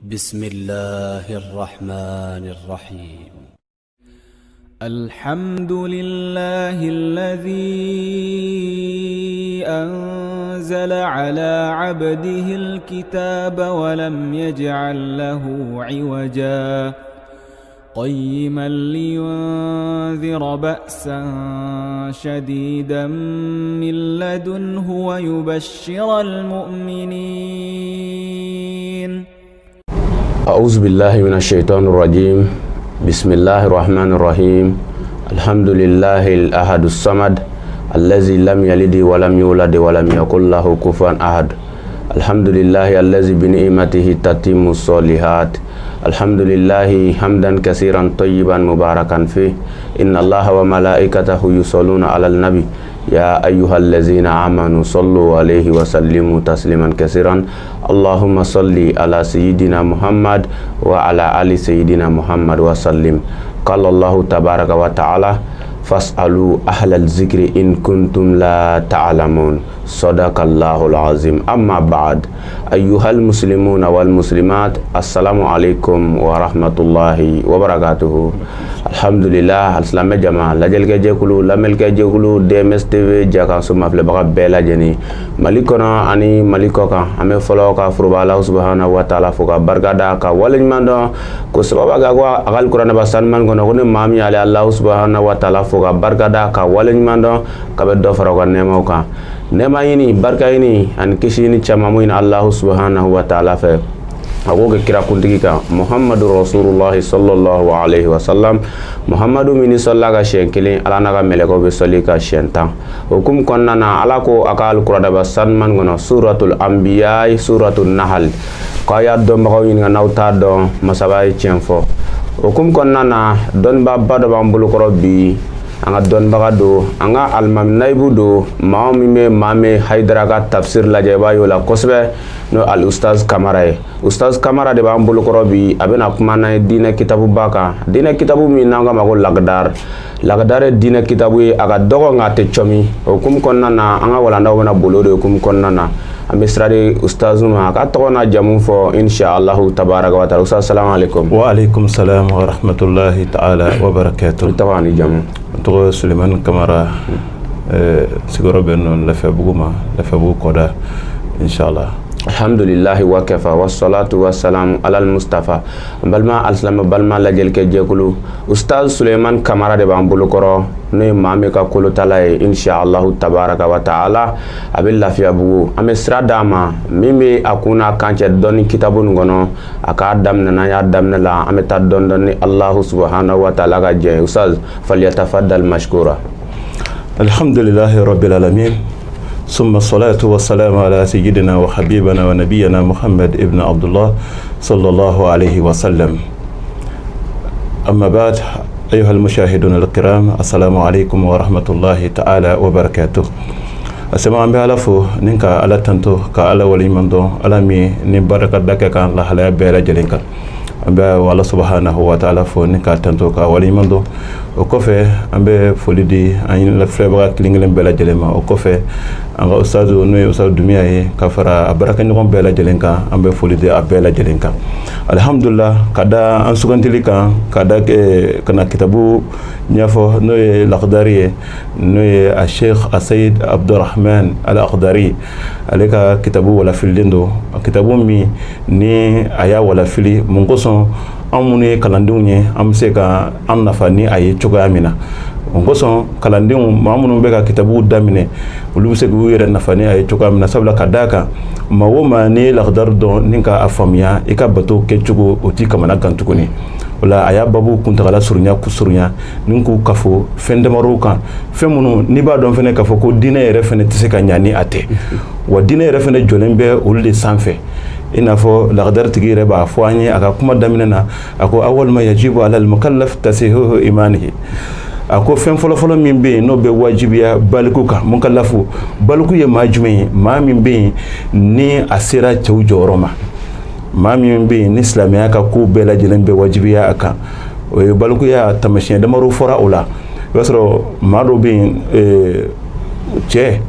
بسم الله الرحمن الرحيم. الحمد لله الذي أنزل على عبده الكتاب ولم يجعل له عوجا قيما لينذر بأسا شديدا من لدنه ويبشر المؤمنين. أعوذ بالله من الشيطان الرجيم. بسم الله الرحمن الرحيم. الحمد لله الأحد الصمد الذي لم يلد ولم يولد ولم يكن له كفوا أحد. الحمد لله الذي بنعمته تتم الصالحات. الحمد لله حمدا كثيرا طيبا مباركا فيه. إن الله وملائكته يصلون على النبي يا أيها الذين آمنوا صلوا عليه وسلموا تسليما كثيرا. اللهم صل على سيدنا محمد وعلى آل سيدنا محمد وسلم. قال الله تبارك وتعالى: فاسألوا أهل الذكر إن كنتم لا تعلمون. صدق الله العظيم. أما بعد، أيها المسلمون والمسلمات، السلام عليكم ورحمة الله وبركاته. Alhamdulillah. Alisilamɛ jama, lajɛlikɛ jɛkulu, lamɛnlikɛ jɛkulu, DMS TV jakanso mafilɛbaga bɛɛ lajɛlen, Mali kɔnɔ ani Mali kɔ kan, an bɛ fɔlɔ ka foroba Ala subahana wa taala fo ka barika da ka waleɲuman dɔn ko sababa ka ko a ka kuranɛba sanuman kɔnɔ ko ni maa min y'ale Ala subahana wa taala fo ka barika da ka waleɲuman dɔn ka bɛ dɔ fara u ka nɛɛmaw kan. Nɛɛma ɲini, barika ɲini ani kisi ɲini caman mun ɲini Ala subahana wa taala fɛ, a k'o kɛ kira kuntigi kan, Muhammadu Rasulullahi sallallahu alaihi wasallam. Muhammadu min sɔlila ka siɲɛ kelen, Ala n'a ka mɛlɛkɛw bɛ sɔli ka siɲɛ 10. O hukumu kɔnɔna na, Ala ko a ka alikuranɛba sanuman kɔnɔ, Suratul Anbiya, Suratul Nahal, k'aw y'a dɔnbagaw ɲininka n'aw t'a dɔn. Masaba ye tiɲɛ fɔ. O hukumu kɔnɔna na, dɔnnibaaba dɔ b'an bolokɔrɔ bi. An ka dɔnnibaga don, an ka alimami nayibu don. Maa min bɛ maa min Hayidara ka tafsir lajɛ, i b'a ye o la kosɛbɛ, n'o al Ustaz Kamara ye. Ustaz Kamara de b'an bolokɔrɔ bi. A bɛna kuma n'an ye diinɛ kitabuba kan, diinɛ kitabu min n'an k'a ma ko Lagdar. Lagdar ye diinɛ kitabu ye, a ka dɔgɔ nka a tɛ cɔmi. O hukumu kɔnɔna na, an ka walandaw bɛna boli o de hukumu kɔnɔna na. An bɛ sira di ustaz ma, a ka tɔgɔ n'a jamu fɔ, insha Allahu tabaraka wa taala. Ustaz, salamu alaikum. Wa alaikum salam wa rahmatullahi ta'ala wa barakatuh. I tɔgɔ ani jamu? N tɔgɔ Sulemani Kamara, sigiyɔrɔ bɛ nɔ Lafiyabugu ma, Lafiyabugu kɔda, inshallah. Alhamdulillahi wa kafa wassalatu wassalamu ala almustafa. An balima alisilamɛ, balima lajɛlikɛ jɛkulu, Ustaz Suleiman Kamara de b'an bolokɔrɔ, n'o ye maa min ka kolotala ye, insha Allahu tabaraka wa taala. A bɛ Lafiyabugu. An bɛ sira d'a ma min bɛ a kun n'a kan cɛ dɔnni kitabu nin kɔnɔ. A k'a daminɛ, n'an y'a daminɛ la, an bɛ taa dɔɔni dɔɔni, Allahu subhanahu wa taala ka jɛ. Ustaz, falyatafaddal mashkura. Alhamdulillahi rabbil alamin. ثم الصلاة والسلام على سيدنا وحبيبنا ونبينا محمد ابن عبد الله صلى الله عليه وسلم. أما بعد، أيها المشاهدون الكرام، السلام عليكم ورحمة الله تعالى وبركاته. Asema an bɛ Ala fo ni ka Ala tanto ka Ala waleɲuman dɔn, Ala min ni barika da kɛ k'an lahalaya bɛɛ lajɛlen kan. An bɛ Ala subahanahu wa taala fo ni ka tanto ka waleɲuman dɔn. O kɔfɛ, an bɛ foli di an ɲinila filɛbaga kelen kelen bɛɛ lajɛlen ma. O kɔfɛ, an ka ustazu, n'o ye ustazu Dumiya ye, ka fara a baarakɛɲɔgɔn bɛɛ lajɛlen kan, an bɛ foli di a bɛɛ lajɛlen kan. Alihamudulila, ka da an sugantili kan ka da ka na kitabu ɲɛfɔ, n'o ye Lakidari ye, n'o ye a Sheikh a Sayid Abdurahman Al Akhdari, ale ka kitabu walafililen don. Kitabu min ni a y'a walafili mun kosɔn, an minnu ye kalandenw ye, an bɛ se ka an nafa ni a ye cogoya min na. O kosɔn, kalandenw, maa minnu bɛ ka kitabuw daminɛ, olu bɛ se k'u yɛrɛ nafa ni a ye cogoya min na. Sabula ka d'a kan, maa o maa n'i ye lakidari dɔn ni k'a faamuya, i ka bato kɛcogo o t'i kamana gan tuguni. O la, a y'a babu kuntagala surunya surunya ni k'u kafo fɛn damadɔw kan, fɛn minnu n'i b'a dɔn fɛnɛ k'a fɔ ko diinɛ yɛrɛ fɛnɛ tɛ se ka ɲa ni a tɛ wa. Diinɛ yɛrɛ fɛnɛ jɔlen bɛ olu de sanfɛ. I n'a fɔ lakadari tigi yɛrɛ b'a fɔ an ye a ka kuma daminɛ na, a ko: أول ما يجب على المكلف تصحيح إيمانه. A ko fɛn fɔlɔfɔlɔ min bɛ yen n'o bɛ wajibiya baliku kan, mukalafu. Baliku ye maa jumɛn ye? Maa min bɛ yen ni a sera cɛw jɔyɔrɔ ma, maa min bɛ yen ni silamɛya ka ko bɛɛ lajɛlen bɛ wajibiya a kan, o ye balikuya. Taamasiyɛn damadɔ fɔra o la. I b'a sɔrɔ maa dɔ bɛ yen, cɛ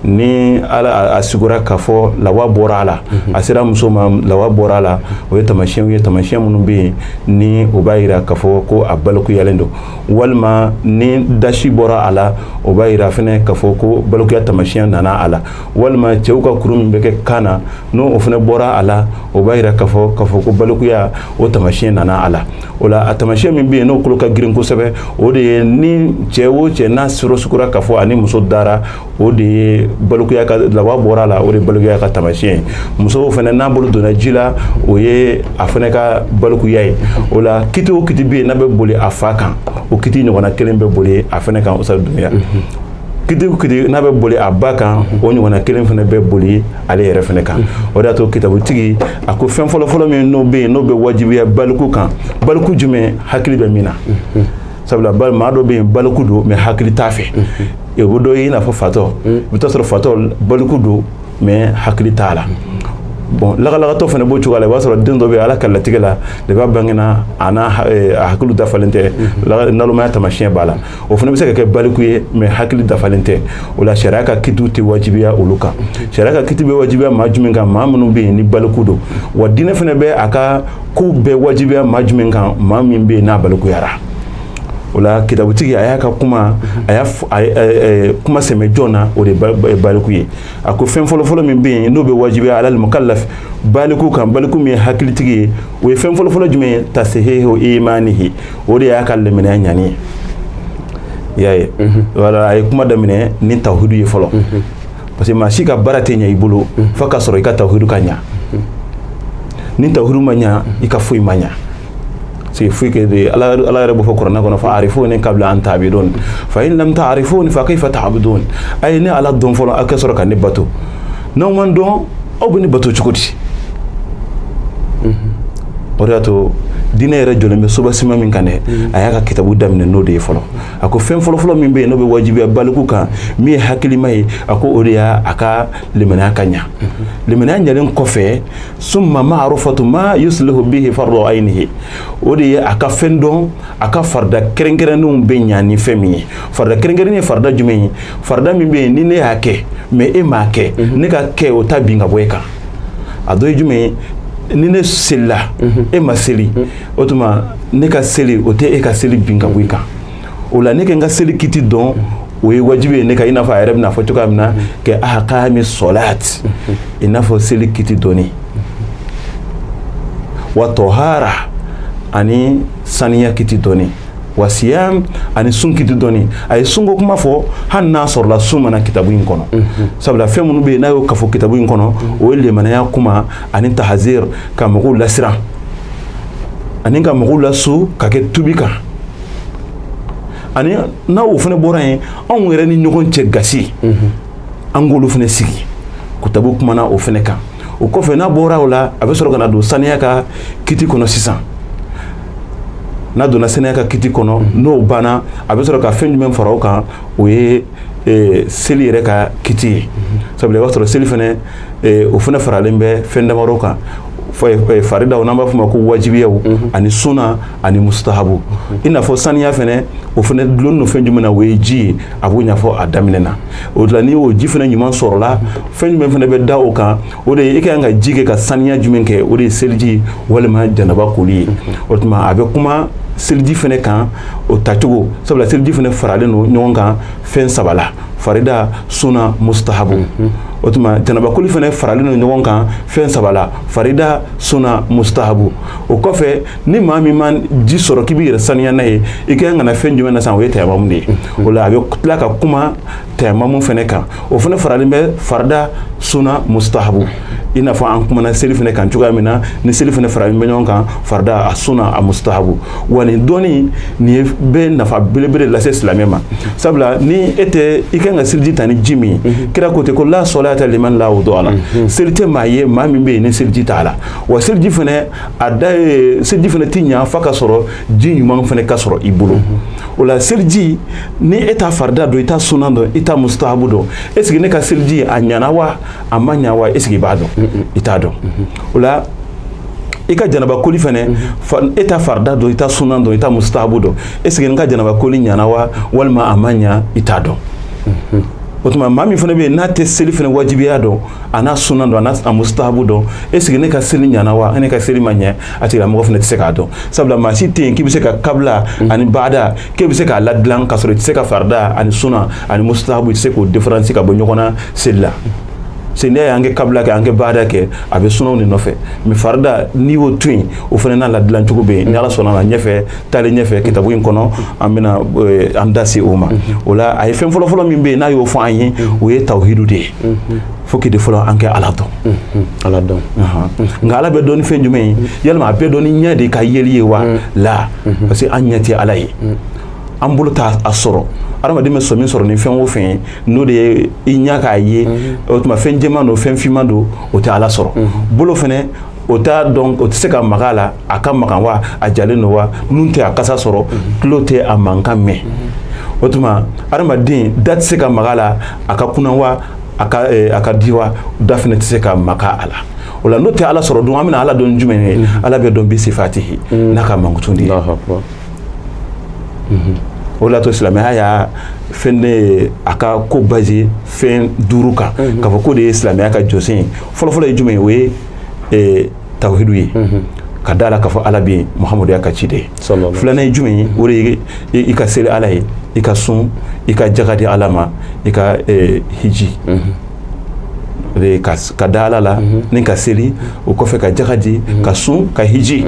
Ni ala a sigura k'a fɔ lawa bɔra a la, a sera muso ma, lawa bɔra a la, o ye tamasiyɛnw ye, tamasiyɛn minnu bɛ yen ni o b'a yira k'a fɔ ko a balikuyalen don. Walima ni dasi bɔra a la, o b'a yira fɛnɛ k'a fɔ ko balikuya tamasiyɛn nana a la. Walima cɛw ka kuru min bɛ kɛ kan na, n'o o fɛnɛ bɔra a la, o b'a yira k'a fɔ ko balikuya o tamasiyɛn nana a la. O la, a tamasiyɛn min bɛ yen n'o kolo ka girin kosɛbɛ, o de ye ni cɛ o cɛ n'a sera sugura k'a fɔ ani muso dara, o de ye balikuya ka lawa bɔra a la, o de ye balikuya ka tamasiyɛn ye. Musow fana, n'a bolo donna ji la, o ye a fana ka balikuya ye. O la, kiti o kiti bɛ yen n'a bɛ boli a fa kan, o kiti ɲɔgɔnna kelen bɛ boli a fana kan. O sa dunya, kiti o kiti n'a bɛ boli a ba kan, o ɲɔgɔnna kelen fana bɛ boli ale yɛrɛ fana kan. O de y'a to kitabutigi a ko fɛn fɔlɔfɔlɔ min n'o bɛ yen n'o bɛ wajibiya baliku kan, baliku jumɛn? Hakili bɛ min na. Sabula maa dɔ bɛ yen, baliku don, mais hakili t'a fɛ. O bɛ dɔ ye i n'a fɔ fatɔ. I bɛ taa sɔrɔ fatɔ baliku don, mais hakili t'a la. Bon, lagalagatɔ fana b'o cogoya la. I b'a sɔrɔ den dɔ bɛ yen, Ala ka latigɛ la, depuis a bangena, a n'a a hakili dafalen tɛ, nalomaya taamasiyɛn b'a la. O fana bɛ se ka kɛ baliku ye, mais hakili dafalen tɛ. O la, sariya ka kitiw tɛ wajibiya olu kan. Sariya ka kiti bɛ wajibiya maa jumɛn kan? Maa minnu bɛ yen ni baliku don. Wa diinɛ fana bɛ a ka kow bɛɛ wajibiya maa jumɛn kan? Maa min bɛ yen n'a balikuyara. O la, kitabutigi a y'a ka kuma, a y'a kuma sɛmɛ jɔn na? O de ye baliku ye. A ko fɛn fɔlɔfɔlɔ min bɛ yen n'o bɛ wajibiya alal mukallaf, baliku kan, baliku min ye hakilitigi ye, o ye fɛn fɔlɔfɔlɔ jumɛn ye? Tasihihu imanihi, o de y'a ka limaniya ɲani ye. I y'a ye, wala a ye kuma daminɛ ni tawhidu ye fɔlɔ, parce que maa si ka baara tɛ ɲɛ i bolo fo ka sɔrɔ i ka tawhidu ka ɲa. Ni tawhidu ma ɲa, i ka foyi ma ɲa. C'est foyi ke de Ala, Ala yɛrɛ b'o fɔ kuranɛ kɔnɔ: fa arifuni qabla an ta'budun, fa in lam ta'rifuni fa kayfa ta'budun. A ye ne Ala dɔn fɔlɔ, aw ka sɔrɔ ka ne bato. N'aw ma dɔn, aw bɛ ne bato cogo di? O de y'a to diinɛ yɛrɛ jɔlen bɛ sobasima min kan dɛ, a y'a ka kitabu daminɛ n'o de ye fɔlɔ. A ko fɛn fɔlɔfɔlɔ min bɛ yen n'o bɛ wajibiya baliku kan, min ye hakilima ye, a ko o de y'a a ka limaniya ka ɲa. Limaniya ɲalen kɔfɛ, summa ma'rufatu ma yuslihu bihi fardu aynihi, o de ye a ka fɛn dɔn, a ka farida kɛrɛnkɛrɛnnenw bɛ ɲa ni fɛn min ye. Farida kɛrɛnkɛrɛnnen ye farida jumɛn ye? Farida min bɛ yen ni ne y'a kɛ, mais e m'a kɛ, ne ka kɛ o ta bin ka bɔ e kan. A dɔ ye jumɛn ye? Ni ne selila, e ma seli, o tuma ne ka seli, o tɛ e ka seli bin ka bɔ i kan. O la, ne ka n ka seli kiti dɔn, o ye wajibi ye ne kan, i n'a fɔ a yɛrɛ bɛna fɔ cogoya min na, kɛ ahkami solat, i n'a fɔ seli kiti dɔnni, wa tɔhara ani saniya kiti dɔnni, wa siyam ani sun kiti dɔnni. A ye sunko kuma fɔ, hali n'a sɔrɔla sun mana kitabu in kɔnɔ, sabula fɛn minnu bɛ yen n'a y'o kafo kitabu in kɔnɔ, o ye limanaya kuma ani tahazir, ka mɔgɔw lasiran ani ka mɔgɔw lasu ka kɛ tubi kan. Ani n'a o fana bɔra yen, anw yɛrɛ ni ɲɔgɔn cɛ gasi, an k'olu fana sigi, kitabu kumana o fana kan. O kɔfɛ, n'a bɔra o la, a bɛ sɔrɔ ka na don saniya ka kiti kɔnɔ sisan. N'a donna saniya ka kiti kɔnɔ, n'o banna, a bɛ sɔrɔ ka fɛn jumɛn fara o kan? O ye seli yɛrɛ ka kiti ye, sabula i b'a sɔrɔ seli fana, o fana faralen bɛ fɛn damadɔ kan: faridaw, n'an b'a fɔ o ma ko wajibiyaw, ani suna ani mustahabu. I n'a fɔ saniya fana, o fana dulonnen don fɛn jumɛn na? O ye ji ye. A b'o ɲɛfɔ a daminɛ na. O la, ni o ji fana ɲuman sɔrɔla, fɛn jumɛn fana bɛ da o kan? O de ye i ka kan ka ji kɛ ka saniya jumɛn kɛ? O de ye seliji walima janaba koli ye. O tuma, a bɛ kuma seliji fana kan, o tacogo, sabula seliji fana faralen don ɲɔgɔn kan fɛn saba la: farida, suna, mustahabu. O tuma, janabakoli fana faralen don ɲɔgɔn kan fɛn saba la: farida, suna, mustahabu. O kɔfɛ, ni maa min ma ji sɔrɔ k'i b'i yɛrɛ saniya n'a ye, i ka kan ka na fɛn jumɛn na sisan? O ye tayamamu de ye. O la, a bɛ tila ka kuma tayamamu fana kan, o fana faralen bɛ farida, suna, mustahabu, i n'a fɔ an kumana seli fana kan cogoya min na, ni seli fana faralen bɛ ɲɔgɔn kan farida, a suna, a mustahabu. Wa nin dɔnni nin ye bɛ nafa belebele lase silamɛ ma, sabula ni e tɛ i kan ka seliji ta ni ji min ye, kira ko ten ko la solata liman la wudu'a la, seli tɛ maa ye maa min bɛ yen ni seliji t'a la. Wa seliji fana, a da ye seliji fana ti ɲa f'a ka sɔrɔ ji ɲuman fana ka sɔrɔ i bolo. O la, seliji, ni e t'a farida dɔn, i t'a sunan dɔn, i t'a mustahabu dɔn, est ce que ne ka seliji a ɲana wa, a ma ɲa wa? Est ce que i b'a dɔn? I t'a dɔn. O la, i ka janaba koli fɛnɛ, e ta farida dɔn, i ta sunan dɔn, i ta mustahabu dɔn, est ce que n ka janaba koli ɲana wa, walima a ma ɲa? I t'a dɔn. O tuma maa min fana bɛ yen n'a tɛ seli fana wajibiya dɔn, a n'a sunna dɔn, a n'a mustahabu dɔn, est ce que ne ka seli ɲana wa ne ka seli ma ɲɛ, a tigilamɔgɔ fana tɛ se k'a dɔn. Sabula maa si tɛ yen k'i bɛ se ka kabila ani baada k'e bɛ se k'a ladilan k'a sɔrɔ i tɛ se ka farida ani sunna ani mustahabu, i tɛ se k'o différence ka bɔ ɲɔgɔn na seli la. Se n'i y'an kɛ kabila kɛ, an kɛ baada kɛ, a bɛ sunaw de nɔfɛ. Mais farida, n'i y'o to yen, o fana n'a ladilan cogo bɛ yen. Ni Ala sɔnna ma, ɲɛfɛ, taalen ɲɛfɛ kitabu in kɔnɔ, an bɛna an da se o ma. O la, a ye fɛn fɔlɔfɔlɔ min bɛ yen n'a y'o fɔ an ye, o ye tawhidu de ye. Faut que de fɔlɔ an kɛ Ala dɔn. Ala dɔn. Nka Ala bɛ dɔn ni fɛn jumɛn ye? Yalima a bɛ dɔn ni ɲɛ de ka yeli ye wa? La, parce que an ɲɛ tɛ Ala ye, an bolo t'a a sɔrɔ. Adamaden bɛ sɔmi sɔrɔ ni fɛn o fɛn ye, n'o de ye i ɲɛ k'a ye, o tuma fɛn jɛman don, fɛn finman don, o tɛ Ala sɔrɔ. Bolo fɛnɛ, o t'a dɔn, o tɛ se ka maga a la, a ka magan wa, a jalen don wa. Nun tɛ a kasa sɔrɔ, tulo tɛ a mankan mɛn. O tuma adamaden da tɛ se ka maga a la, a ka kunna wa, a ka di wa, da fɛnɛ tɛ se ka maga a la. O la, n'o tɛ Ala sɔrɔ dun, an bɛna Ala dɔn jumɛn ye? Ala bɛ dɔn bi sifatihi, n'a ka mankutu de ye. O de y'a to silamɛya y'a fɛn ne ye a ka ko basé fɛn duuru kan, k'a fɔ k'o de ye silamɛya ka jɔsen ye. Fɔlɔfɔlɔ ye jumɛn ye? O ye tawhidu ye, ka da la k'a fɔ Ala bɛ yen, Muhamadu y'a ka ciden ye. Filanan ye jumɛn ye? O de ye i ka seli Ala ye, i ka sun, i ka jaga di Ala ma, i ka hiji. O de ye ka da Ala la ni ka seli, o kɔfɛ ka jaga di, ka sun, ka hiji.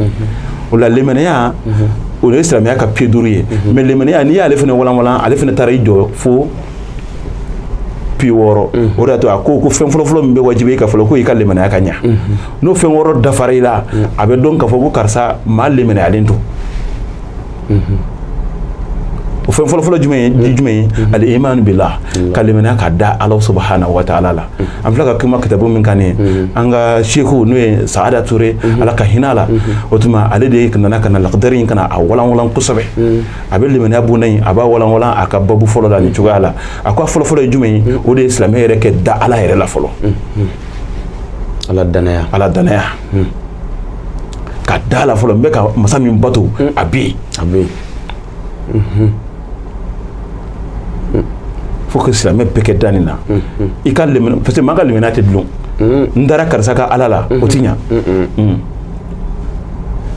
O la, lemaniya, o ye silamɛya ka pied duuru ye. Mais lemaniya, n'i y'ale fana walanwalan, ale fana taara i jɔ fo pied wɔɔrɔ. O de y'a to a ko fɛn fɔlɔfɔlɔ min bɛ wajibi i ka fɔlɔ, ko i ka lemaniya ka ɲa. N'o fɛn wɔɔrɔ dafara i la, a bɛ dɔn k'a fɔ ko karisa maa lemaniyalen don. O fɛn fɔlɔfɔlɔ jumɛn ye? Jumɛn ye? Al iman billah, ka lemaniya ka da Ala subhanahu wa ta'ala la. An filɛ ka kuma kitabu min kan nin ye, an ka seku n'o ye Saada Ture, Ala ka hinɛ a la, o tuma ale de nana ka na lakadari in ka na a walanwalan kosɛbɛ. A bɛ lemaniya bonda in, a b'a walanwalan a ka babu fɔlɔ la nin cogoya la. A ko a fɔlɔfɔlɔ ye jumɛn ye? O de ye silamɛ yɛrɛ kɛ da Ala yɛrɛ la fɔlɔ. Ala danaya. Ala danaya, ka da la fɔlɔ, n bɛ ka masa min bato, a bɛ yen. A bɛ yen. Faut que silamɛ bɛɛ kɛ da nin na. I ka lemina, parce que maa ka lemina tɛ dulon. N dara karisa ka Ala la, o ti ɲa.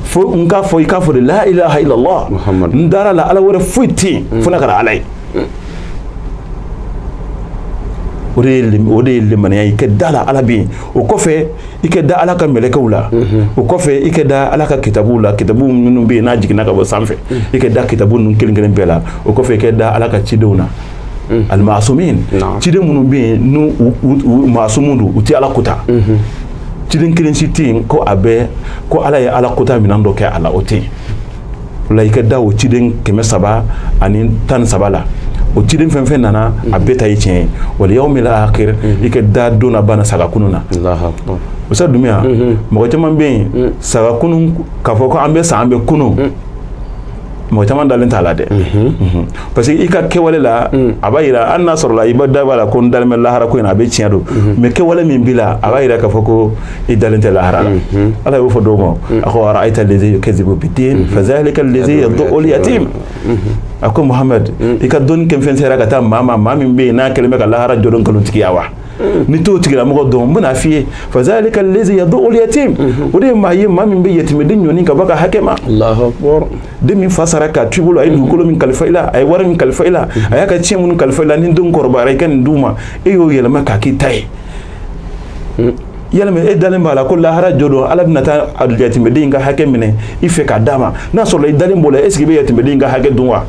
Fo n k'a fɔ, i k'a fɔ de la ilaha illallah, n dara la, Ala wɛrɛ foyi tɛ yen fo n'a kɛra Ala ye. O de ye lemaniya ye, i kɛ da la Ala bɛ yen. O kɔfɛ, i kɛ da Ala ka mɛlɛkɛw la. O kɔfɛ, i kɛ da Ala ka kitabuw la, kitabu minnu bɛ yen n'a jiginna ka bɔ sanfɛ, i kɛ da kitabu ninnu kelen kelen bɛɛ la. O kɔfɛ, i kɛ da Ala ka cidenw na, almasumin, ciden minnu bɛ yen n'u u maasumu don, u tɛ Ala kota. Ciden kelen si tɛ yen ko a bɛ ko Ala ye Ala kota minɛn dɔ kɛ a la, o tɛ yen. O la, i ka da o ciden 313 la. O ciden fɛn fɛn nana, a bɛɛ ta ye tiɲɛ ye. Wal yawmil akhir, i ka da don laban na, saga kunun na. O sa Dunbiya, mɔgɔ caman bɛ yen, saga kunun, k'a fɔ ko an bɛ sa, an bɛ kunun, mɔgɔ caman dalen t'a la dɛ. Parce que i ka kɛwale la, a b'a yira, hali n'a sɔrɔ la i b'a da b'a la ko n dalen bɛ lahara ko in na, a bɛ tiɲɛ don, mais kɛwale min b'i la, a b'a yira k'a fɔ ko i dalen tɛ lahara la. Ala y'o fɔ dɔw ma, a ko ara'ayta allazi yukazibu bid-din fadhalika allazi yad'u al-yatim. A ko Muhamad, i ka dɔnni kɛ fɛn sera ka taa maa ma, maa min bɛ yen n'a kɛlen bɛ ka lahara jɔdon nkalontigiya wa? Ni t'o tigilamɔgɔ dɔn, n bɛna f'i ye, fadhalika allazi yad'u al-yatim, o de ye maa ye, maa min bɛ yatimɛden ɲɔni ka bɔ ka hakɛ ma. Allahu akbar. Den min fa sara k'a to i bolo, a ye dugukolo min kalifa i la, a ye wari min kalifa i la, a y'a ka tiɲɛ minnu kalifa i la, ni denw kɔrɔbayara i ka nin d'u ma, e y'o yɛlɛma k'a k'i ta ye. Yalima e dalen b'a la ko lahara jɔ don, Ala bɛna taa yatimɛden ka hakɛ minɛ i fɛ k'a d'a ma? N'a sɔrɔ i dalen b'o la, est ce que i bɛ yatimɛden ka hakɛ dun wa?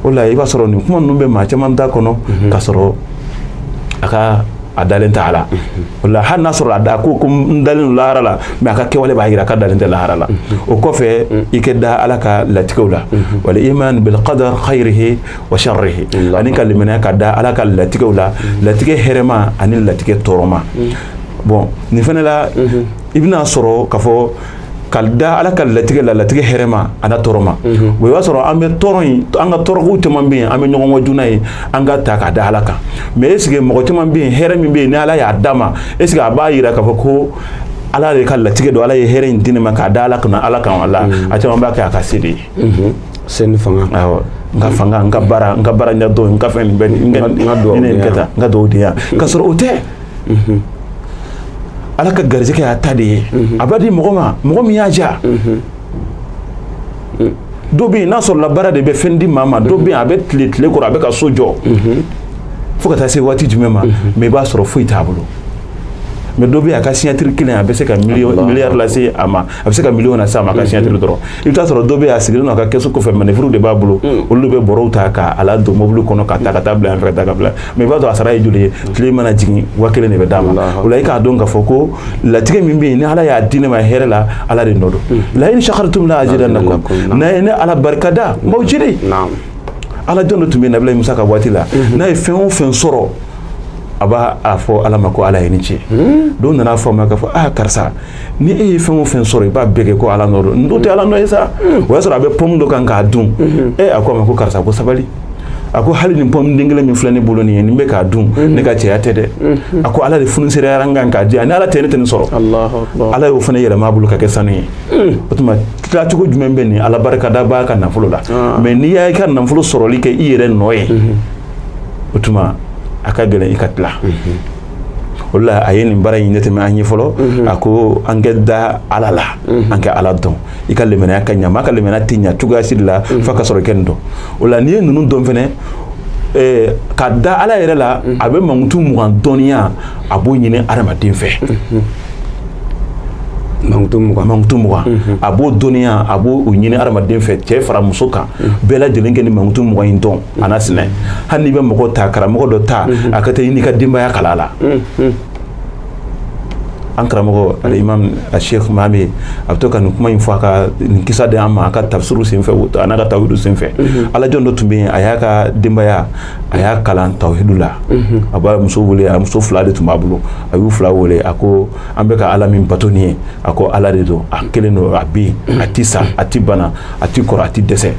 O la, i b'a sɔrɔ nin kuma ninnu bɛ maa caman da kɔnɔ k'a sɔrɔ a ka a dalen tɛ a la. O la, hali n'a sɔrɔ a da ko n dalen don lahara la, mais a ka kɛwale b'a jira k'a dalen tɛ lahara la. O kɔfɛ, i kɛ da Ala ka latigɛw la, wal iman bil qadar khayrihi wa sharrihi, ani ka limaniya ka da Ala ka latigɛw la, latigɛ hɛrɛma ani latigɛ tɔɔrɔma. Bon, nin fɛnɛ la, i bɛna sɔrɔ k'a fɔ ka da Ala ka latigɛ la, latigɛ hɛrɛma a n'a tɔɔrɔ ma. O b'a sɔrɔ an bɛ tɔɔrɔ in, an ka tɔɔrɔko caman bɛ yen, an bɛ ɲɔgɔn waju n'a ye, an ka ta k'a da Ala kan. Mais est ce que mɔgɔ caman bɛ yen, hɛrɛ min bɛ yen ni Ala y'a d'a ma, est ce que a b'a yira k'a fɔ ko Ala de ka latigɛ don, Ala ye hɛrɛ in di ne ma k'a da Ala kan, Ala kan? Wala a caman b'a kɛ a ka se de ye. Se ni fanga. Awɔ. N ka fanga, n ka baara, n ka baara ɲɛdɔn, n ka fɛn nin bɛɛ, n ka nin kɛ tan, n ka dugawudenya, k'a sɔrɔ o tɛ. Ala ka garijɛgɛ y'a ta de ye, a b'a di mɔgɔ ma, mɔgɔ min y'a diya. Dɔ bɛ yen, n'a sɔrɔla baara de bɛ fɛn di maa ma. Dɔ bɛ yen, a bɛ tile tile kɔrɔ, a bɛ ka so jɔ fo ka taa se waati jumɛn ma, mais i b'a sɔrɔ foyi t'a bolo. Mais dɔ bɛ yen, a ka signature kelen, a bɛ se ka miliyari lase a ma, a bɛ se ka miliyɔn lase a ma, a ka signature dɔrɔn. I bɛ taa sɔrɔ dɔ bɛ yen, a sigilen don a ka kɛsu kɔfɛ, manœuvre de b'a bolo, olu de bɛ bɔrɔw ta k'a ladon mobili kɔnɔ ka taa ka taa bila yan fɛ, ka taa ka bila. Mais i b'a dɔn a sara ye joli ye? Tile mana jigin, 1000 de bɛ d'a ma. O la, i k'a dɔn k'a fɔ ko latigɛ min bɛ yen, ni Ala y'a di ne ma hɛrɛ la, Ala de nɔ don. La in shakartum la azidannakum, n'a ye ne Ala barika da, n b'aw jiri. Ala jɔn dɔ tun bɛ Nabila Musa ka waati la, n'a ye fɛn o fɛn sɔrɔ, a b'a a fɔ Ala ma ko Ala ye ni ce. Dɔw nana fɔ a ma k'a fɔ: aa karisa, ni e ye fɛn o fɛn sɔrɔ, i b'a bɛɛ kɛ ko Ala nɔ don. N dun tɛ Ala nɔ ye sa. O y'a sɔrɔ a bɛ pomme dɔ kan k'a dun. E, a ko a ma ko karisa, ko sabali. A ko hali nin pomme den kelen min filɛ ne bolo nin ye, nin bɛ k'a dun, ne ka cɛya tɛ dɛ. A ko Ala de funusereyara n kan k'a di yan, ni Ala tɛ, ne tɛ nin sɔrɔ. Ala y'o fana yɛlɛma a bolo ka kɛ sanu ye. O tuma, tilacogo jumɛn bɛ nin Ala barikada b'a ka nafolo la? Mais n'i y'a ka nafolo sɔrɔli kɛ i yɛrɛ nɔ ye, o tuma a ka gɛlɛn i ka tila. O la, a ye nin baara in ɲɛtɛmɛ an ye fɔlɔ. A ko an kɛ da Ala la, an kɛ Ala dɔn, i ka limaniya ka ɲa. Maa ka limaniya tɛ ɲa cogoya si de la f'a ka sɔrɔ i kɛ nin dɔn. O la, n'i ye ninnu dɔn fɛnɛ, ka da Ala yɛrɛ la, a bɛ mankutu 20 dɔnniya, a b'o ɲini adamaden fɛ. Mankutu 20. Mankutu 20, a b'o dɔnniya, a b'o ɲini adamaden fɛ, cɛ fara muso kan, bɛɛ lajɛlen kɛ ni mankutu 20 in dɔn. A n'a sinɛ, hali n'i bɛ mɔgɔ ta, karamɔgɔ dɔ ta, a ka taa i n'i ka denbaya kala la. An karamɔgɔ alimam a Sheikh Mahami, a bɛ to ka nin kuma in fɔ, a ka nin kisa di an ma a ka tafsiru senfɛ, a n'a ka tawhidu senfɛ. Alajɔn dɔ tun bɛ yen, a y'a ka denbaya, a y'a kalan tawhidu la. A b'a muso wele, a muso fila de tun b'a bolo, a y'u fila wele. A ko an bɛ ka Ala min bato nin ye, a ko Ala de don, a kelen don, a bɛ yen, a ti sa, a ti bana, a ti kɔrɔ, a ti dɛsɛ.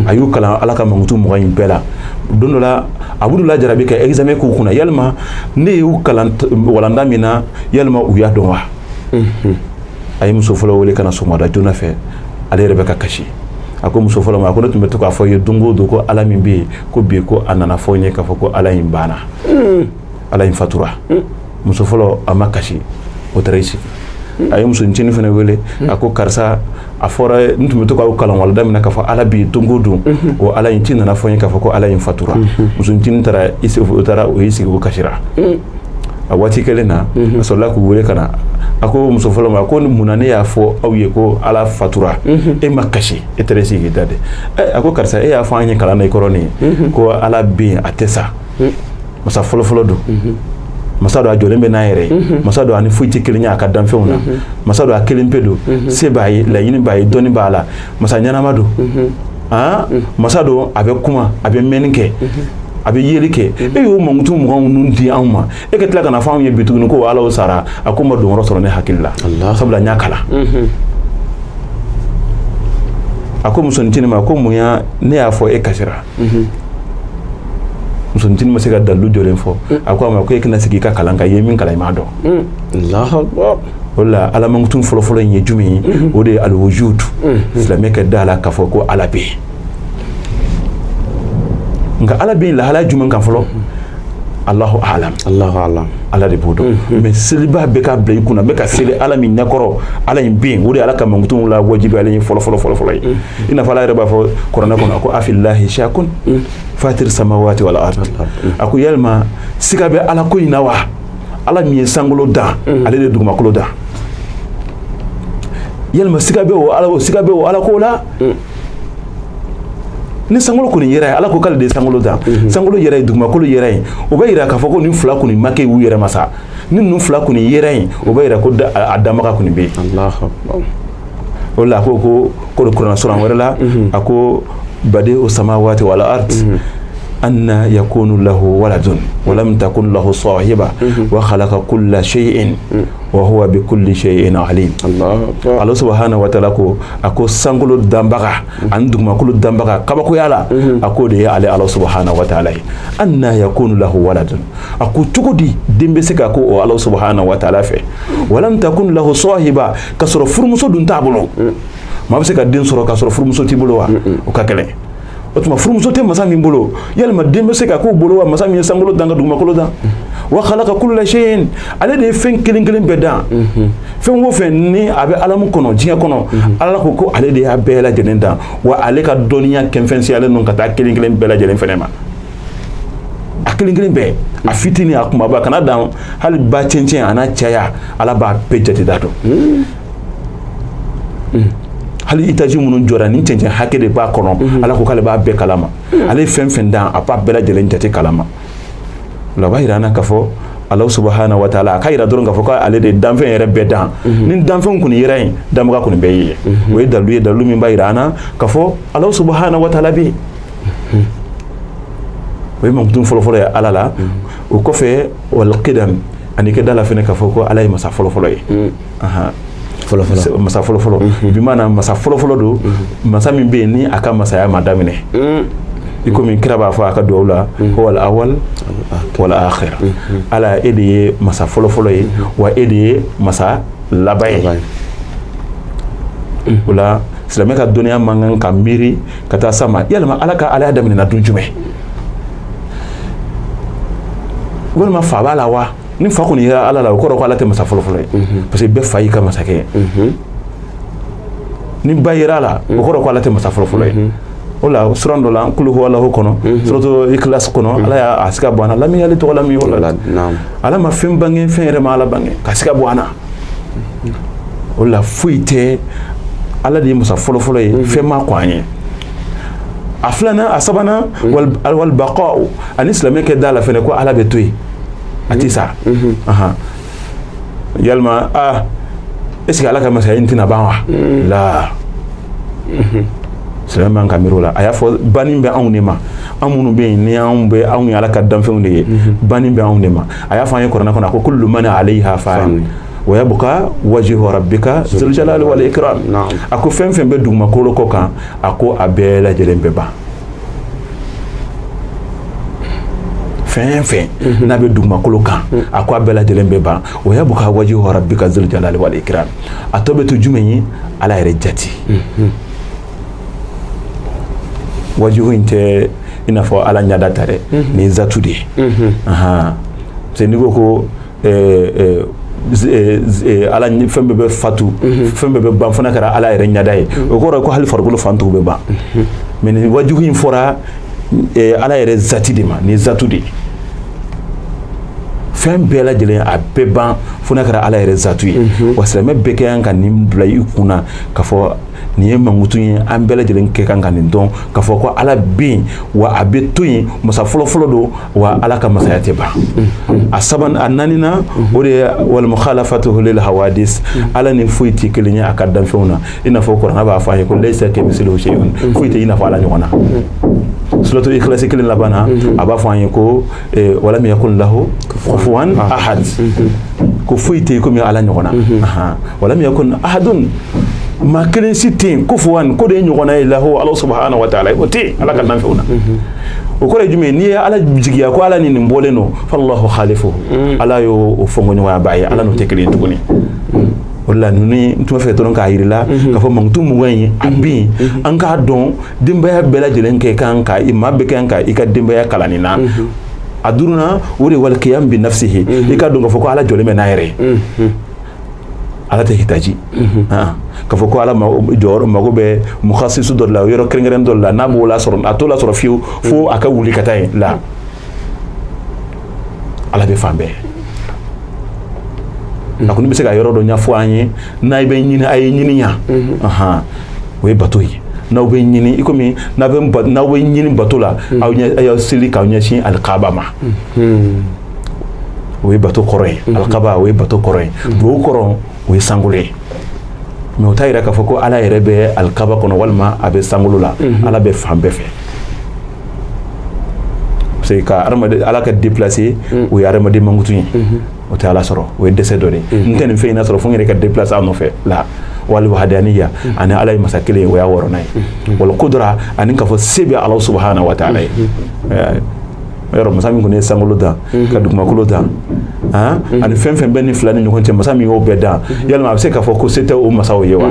A y'u kalan Ala ka mankutu 20 in bɛɛ la. Don dɔ la, a b'olu lajarabi ka examen k'u kunna: yalima ne y'u kalan walanda min na, yalima u y'a dɔn wa? A ye muso fɔlɔ wele ka na sɔgɔmada joona fɛ, ale yɛrɛ bɛ ka kasi. A ko muso fɔlɔ ma, a ko ne tun bɛ to k'a fɔ i ye don o don ko Ala min bɛ yen, ko bi ko a nana fɔ n ye k'a fɔ ko Ala in banna, Ala in fatura. Muso fɔlɔ, a ma kasi, o taara i sigi. A ye muso ncinin fana wele, a ko karisa, a fɔra n tun bɛ to k'aw kalan walanda min na k'a fɔ Ala bɛ yen don o don, o Ala in ci nana fɔ n ye k'a fɔ ko Ala in fatura. Muso ncinin taara i sigi, o taara o y'i sigi, o kasira. A waati kelen na, a sɔrɔla k'u wele ka na. A ko muso fɔlɔ ma ko munna ne y'a fɔ aw ye ko Ala fatura, e ma kasi, e taara i sigi k'i da de? A ko karisa, e y'a fɔ an ye kalan na i kɔrɔ nin ye ko Ala bɛ yen, a tɛ sa, masa fɔlɔfɔlɔ don, masa don, a jɔlen bɛ n'a yɛrɛ ye, masa don, a ni foyi tɛ kelen ye a ka danfɛnw na, masa don, a kelen pe don, se b'a ye, laɲini b'a ye, dɔnni b'a la, masa ɲɛnama don, masa don, a bɛ kuma, a bɛ mɛnni kɛ, a bɛ yeli kɛ. E y'o mankutu 20 ninnu di anw ma, e ka tila ka na fɔ anw ye bi tuguni ko Ala sara. A ko ma don yɔrɔ sɔrɔ ne hakili la, sabula n y'a kalan. A ko musonin ma ko mun ya ne y'a fɔ e kasira? Musonin ma se ka dalilu jɔlen fɔ. A ko a ma ko e kana sigi i ka kalan kan, i ye min kalan, i m'a dɔn. O la, Ala mankutu fɔlɔfɔlɔ in ye jumɛn ye? O de ye alwujud, silamɛ ka da la k'a fɔ ko Ala bɛ yen. Nka Ala bɛ yen lahalaya jumɛn kan fɔlɔ? Allahu alam. Allahu alam. Ala de b'o dɔn. Mais seliba bɛ ka bila i kunna, bɛ ka seli Ala min ɲɛkɔrɔ, Ala in bɛ yen, o de ye Ala ka mankutu la wajibiyalen ye fɔlɔ fɔlɔ fɔlɔ fɔlɔ ye. I n'a fɔ Ala yɛrɛ b'a fɔ kuranɛ kɔnɔ, a ko afillahi shakun fatir samawati wal ard. A ko yalima siga bɛ Ala ko in na wa? Ala min ye sankolo dan, ale de ye dugumakolo dan, yalima siga bɛ o Ala, o siga bɛ o Ala ko la? Ni sankolo kɔni yɛrɛ ye, Ala ko k'ale de ye sankolo dan, sankolo yɛrɛ ye, dugumakolo yɛrɛ ye, o bɛ yira k'a fɔ ko nin fila kɔni ma kɛ u yɛrɛ ma sa. Ni ninnu fila kɔni yɛrɛ ye, o bɛ yira ko a danbaga kɔni bɛ yen. O la, a ko ko kuranɛ suran wɛrɛ la, a ko badi o samawati wal ard anna yakunu lahu waladun wa lam takun lahu sahiba wa khalaqa kulla shay'in wa huwa bi kulli shay'in alim. Allah subhanahu wa ta'ala ko, a ko sankolo danbaga ani dugumakolo danbaga, kabakoya la, a ko de ye ale Allah subhanahu wa ta'ala ye. Anna yakunu lahu waladun, a ko cogo di den bɛ se ka ko o Allah subhanahu wa ta'ala fɛ? Wa lam takun lahu sahiba, ka sɔrɔ furumuso dun t'a bolo. Maa bɛ se ka den sɔrɔ k'a sɔrɔ furumuso t'i bolo wa? O ka gɛlɛn. O tuma furumuso tɛ masa min bolo, yalima den bɛ se ka k'o bolo wa? Masa min ye sankolo dan ka dugumakolo dan, wa khalaqa kulla shay'in, ale de ye fɛn kelen kelen bɛɛ dan. Fɛn o fɛn ni a bɛ alamu kɔnɔ, diɲɛ kɔnɔ, Ala ko ko ale de y'a bɛɛ lajɛlen dan, wa ale ka dɔnniya kɛnfɛnsiyalen don ka taa kelen kelen bɛɛ lajɛlen fɛnɛ ma. A kelen kelen bɛɛ, a fitinin, a kunbaba, kana dan hali ba cɛncɛn a n'a caya, Ala b'a bɛɛ jate da dɔn. Hali itaji minnu jɔra, ni cɛncɛn hakɛ de b'a kɔnɔ, Ala ko k'ale b'a bɛɛ kalama. Ale ye fɛn fɛn dan, a b'a bɛɛ lajɛlen jate kalama. O la, o b'a yira an na k'a fɔ Ala subahana wa taala, a ka yira dɔrɔn k'a fɔ k'ale de ye danfɛn yɛrɛ bɛɛ dan. Ni danfɛnw kɔni yera yen, danbaga kɔni bɛ ye. O ye dalilu ye, dalilu min b'a yira an na k'a fɔ Ala subahana wa taala bɛ yen. O ye mankutu fɔlɔfɔlɔ ye Ala la. O kɔfɛ, wal qidam, ani kɛ da la fɛnɛ k'a fɔ ko Ala ye masa fɔlɔfɔlɔ ye. Fɔlɔfɔlɔ. Masa fɔlɔfɔlɔ bi maana, masa fɔlɔfɔlɔ don, masa min bɛ yen ni a ka masaya ma daminɛ, i komi kira b'a fɔ a ka duwawu la, huwa al awwal wal akhir. Ala, e de ye masa fɔlɔfɔlɔ ye, wa e de ye masa laban ye. O la, silamɛ ka dɔnniya man kan ka miiri ka taa s'a ma yalima Ala ka Alaya daminɛna don jumɛn, walima fa b'a la wa? Ni fa kɔni yera Ala la, o kɔrɔ ko Ala tɛ masa fɔlɔfɔlɔ ye, parce que bɛɛ fa y'i ka masakɛ ye. Ni ba yera a la, o kɔrɔ ko Ala tɛ masa fɔlɔfɔlɔ ye. O la, suran dɔ la, kulu huwa Alahu kɔnɔ, suratu Ikhlas kɔnɔ, Ala y'a siga bɔ an na, lam yalid wa lam yulad. Ala ma fɛn bange, fɛn yɛrɛ ma Ala bange, ka siga bɔ an na. O la, foyi tɛ, Ala de ye masa fɔlɔfɔlɔ ye, fɛn ma kɔn an ye. A filanan, a sabanan, wal baqa'u, ani silamɛ kɛ da la fɛnɛ ko Ala bɛ to yen, a tɛ sa. Yalima aa, est ce que Ala ka masaya in tɛna ban wa? La, silamɛ man ka miiri o la. A y'a fɔ banni bɛ anw de ma, an minnu bɛ yen ni anw bɛ, anw ye Ala ka danfɛnw de ye, banni bɛ anw de ma. A y'a fɔ an ye kuranɛ kɔnɔ, a ko kullu man alayha fan wa yabqa wajhu rabbika zul jalali wal ikram. A ko fɛn fɛn bɛ dugumakolo kɔ kan, a ko a bɛɛ lajɛlen bɛ ban. Fɛn fɛn n'a bɛ dugumakolo kan, a ko a bɛɛ lajɛlen bɛ ban. Wa yabqa wajhu rabbika zul jalali wal ikram. A tɔ bɛ to jumɛn ye? Ala yɛrɛ jati. Wajihu in tɛ i n'a fɔ Ala ɲada ta dɛ, nin ye zatu de ye. Parce que n'i ko ko Ala, fɛn bɛɛ bɛ fatu, fɛn bɛɛ bɛ ban, fana kɛra Ala yɛrɛ ɲada ye, o kɔrɔ ye ko hali farikolo fan tɔw bɛ ban. Mais nin wajihu in fɔra Ala yɛrɛ zati de ma, nin zatu de ye. Fɛn bɛɛ lajɛlen a bɛɛ ban fo n'a kɛra Ala yɛrɛ zatu ye. Wa silamɛ bɛɛ ka kan ka nin bila i kun na k'a fɔ nin ye mankutu ye. An bɛɛ lajɛlen kɛ kan ka nin dɔn k'a fɔ ko Ala bɛ yen, wa a bɛ to yen, masa fɔlɔfɔlɔ don, wa Ala ka masaya tɛ ban. A saban, a naaninan, o de ye wal mukhalafatuhu lil hawadis. Ala ni foyi tɛ kelen ye a ka danfɛnw na, i n'a fɔ kuranɛ b'a fɔ an ye ko laysa kamisilihi shay'un, foyi tɛ i n'a fɔ Ala ɲɔgɔn na. Suratu Ikhlas kelen laban na, a b'a fɔ an ye ko walam yakun lahu kufuwan ahad, ko foyi tɛ komi Ala ɲɔgɔn na. Walam yakun ahadun, maa kelen si tɛ yen, kufuwan, ko de ye ɲɔgɔnna ye, lahu, Ala subahana wa taala, o tɛ yen Ala ka danfɛnw na. O kɔrɔ ye jumɛn ye? N'i ye Ala jigiya ko Ala ni nin bɔlen don, fallahu khalifuhu, Ala y'o fɔnkɔɲɔgɔnyaba ye, Ala n'o tɛ kelen ye tuguni. O de la, ninnu n tun bɛ fɛ dɔrɔn k'a yir'i la k'a fɔ mankutu 20 in a bɛ yen. An k'a dɔn, denbaya bɛɛ lajɛlen kɛ kan ka, maa bɛɛ kan ka i ka denbaya kalan nin na. A duurunan, o de ye wal qiyam bi nafsihi, i ka dɔn k'a fɔ ko Ala jɔlen bɛ n'a yɛrɛ ye, Ala tɛ hitaji k'a fɔ ko Ala jɔyɔrɔ mago bɛ mukhasisu dɔ de la, yɔrɔ kɛrɛnkɛrɛn dɔ de la, n'a b'o lasɔrɔ, a t'o lasɔrɔ fiyewu fo a ka wuli ka taa yen la. Ala bɛ fan bɛɛ. A kɔni bɛ se ka yɔrɔ dɔ ɲɛfɔ an ye, n'a bɛ ɲini, a ye ɲini yan, o ye bato ye. N'aw bɛ ɲini, i komi n'aw bɛ ɲini bato la, aw ɲɛ y'aw seli k'aw ɲɛsin alikaba ma, o ye bato kɔrɔ ye. Alikaba, o ye bato kɔrɔ ye. Duwawu kɔrɔ, o ye sankolo ye. Mais o t'a yira k'a fɔ ko Ala yɛrɛ bɛ alikaba kɔnɔ walima a bɛ sankolo la. Ala bɛ fan bɛɛ fɛ, parce que ka adamaden, Ala ka déplacer, o ye adamaden mankutu ye, o tɛ Ala sɔrɔ, o ye dɛsɛ dɔ de ye. N tɛ nin fɛn in lasɔrɔ fo n yɛrɛ ka déplacer a nɔfɛ la. Wal wahadaniya, ani Ala ye masa kelen ye, o y'a wɔɔrɔnan ye. Wal kudura, ani k'a fɔ se bɛ Ala subahana wa taala ye. Yɔrɔ masa min kɔni ye sankolo dan ka dugumakolo dan, ani fɛn fɛn bɛ ni fila ni ɲɔgɔn cɛ, masa min y'o bɛɛ dan, yalima a bɛ se k'a fɔ ko se tɛ o masaw ye wa?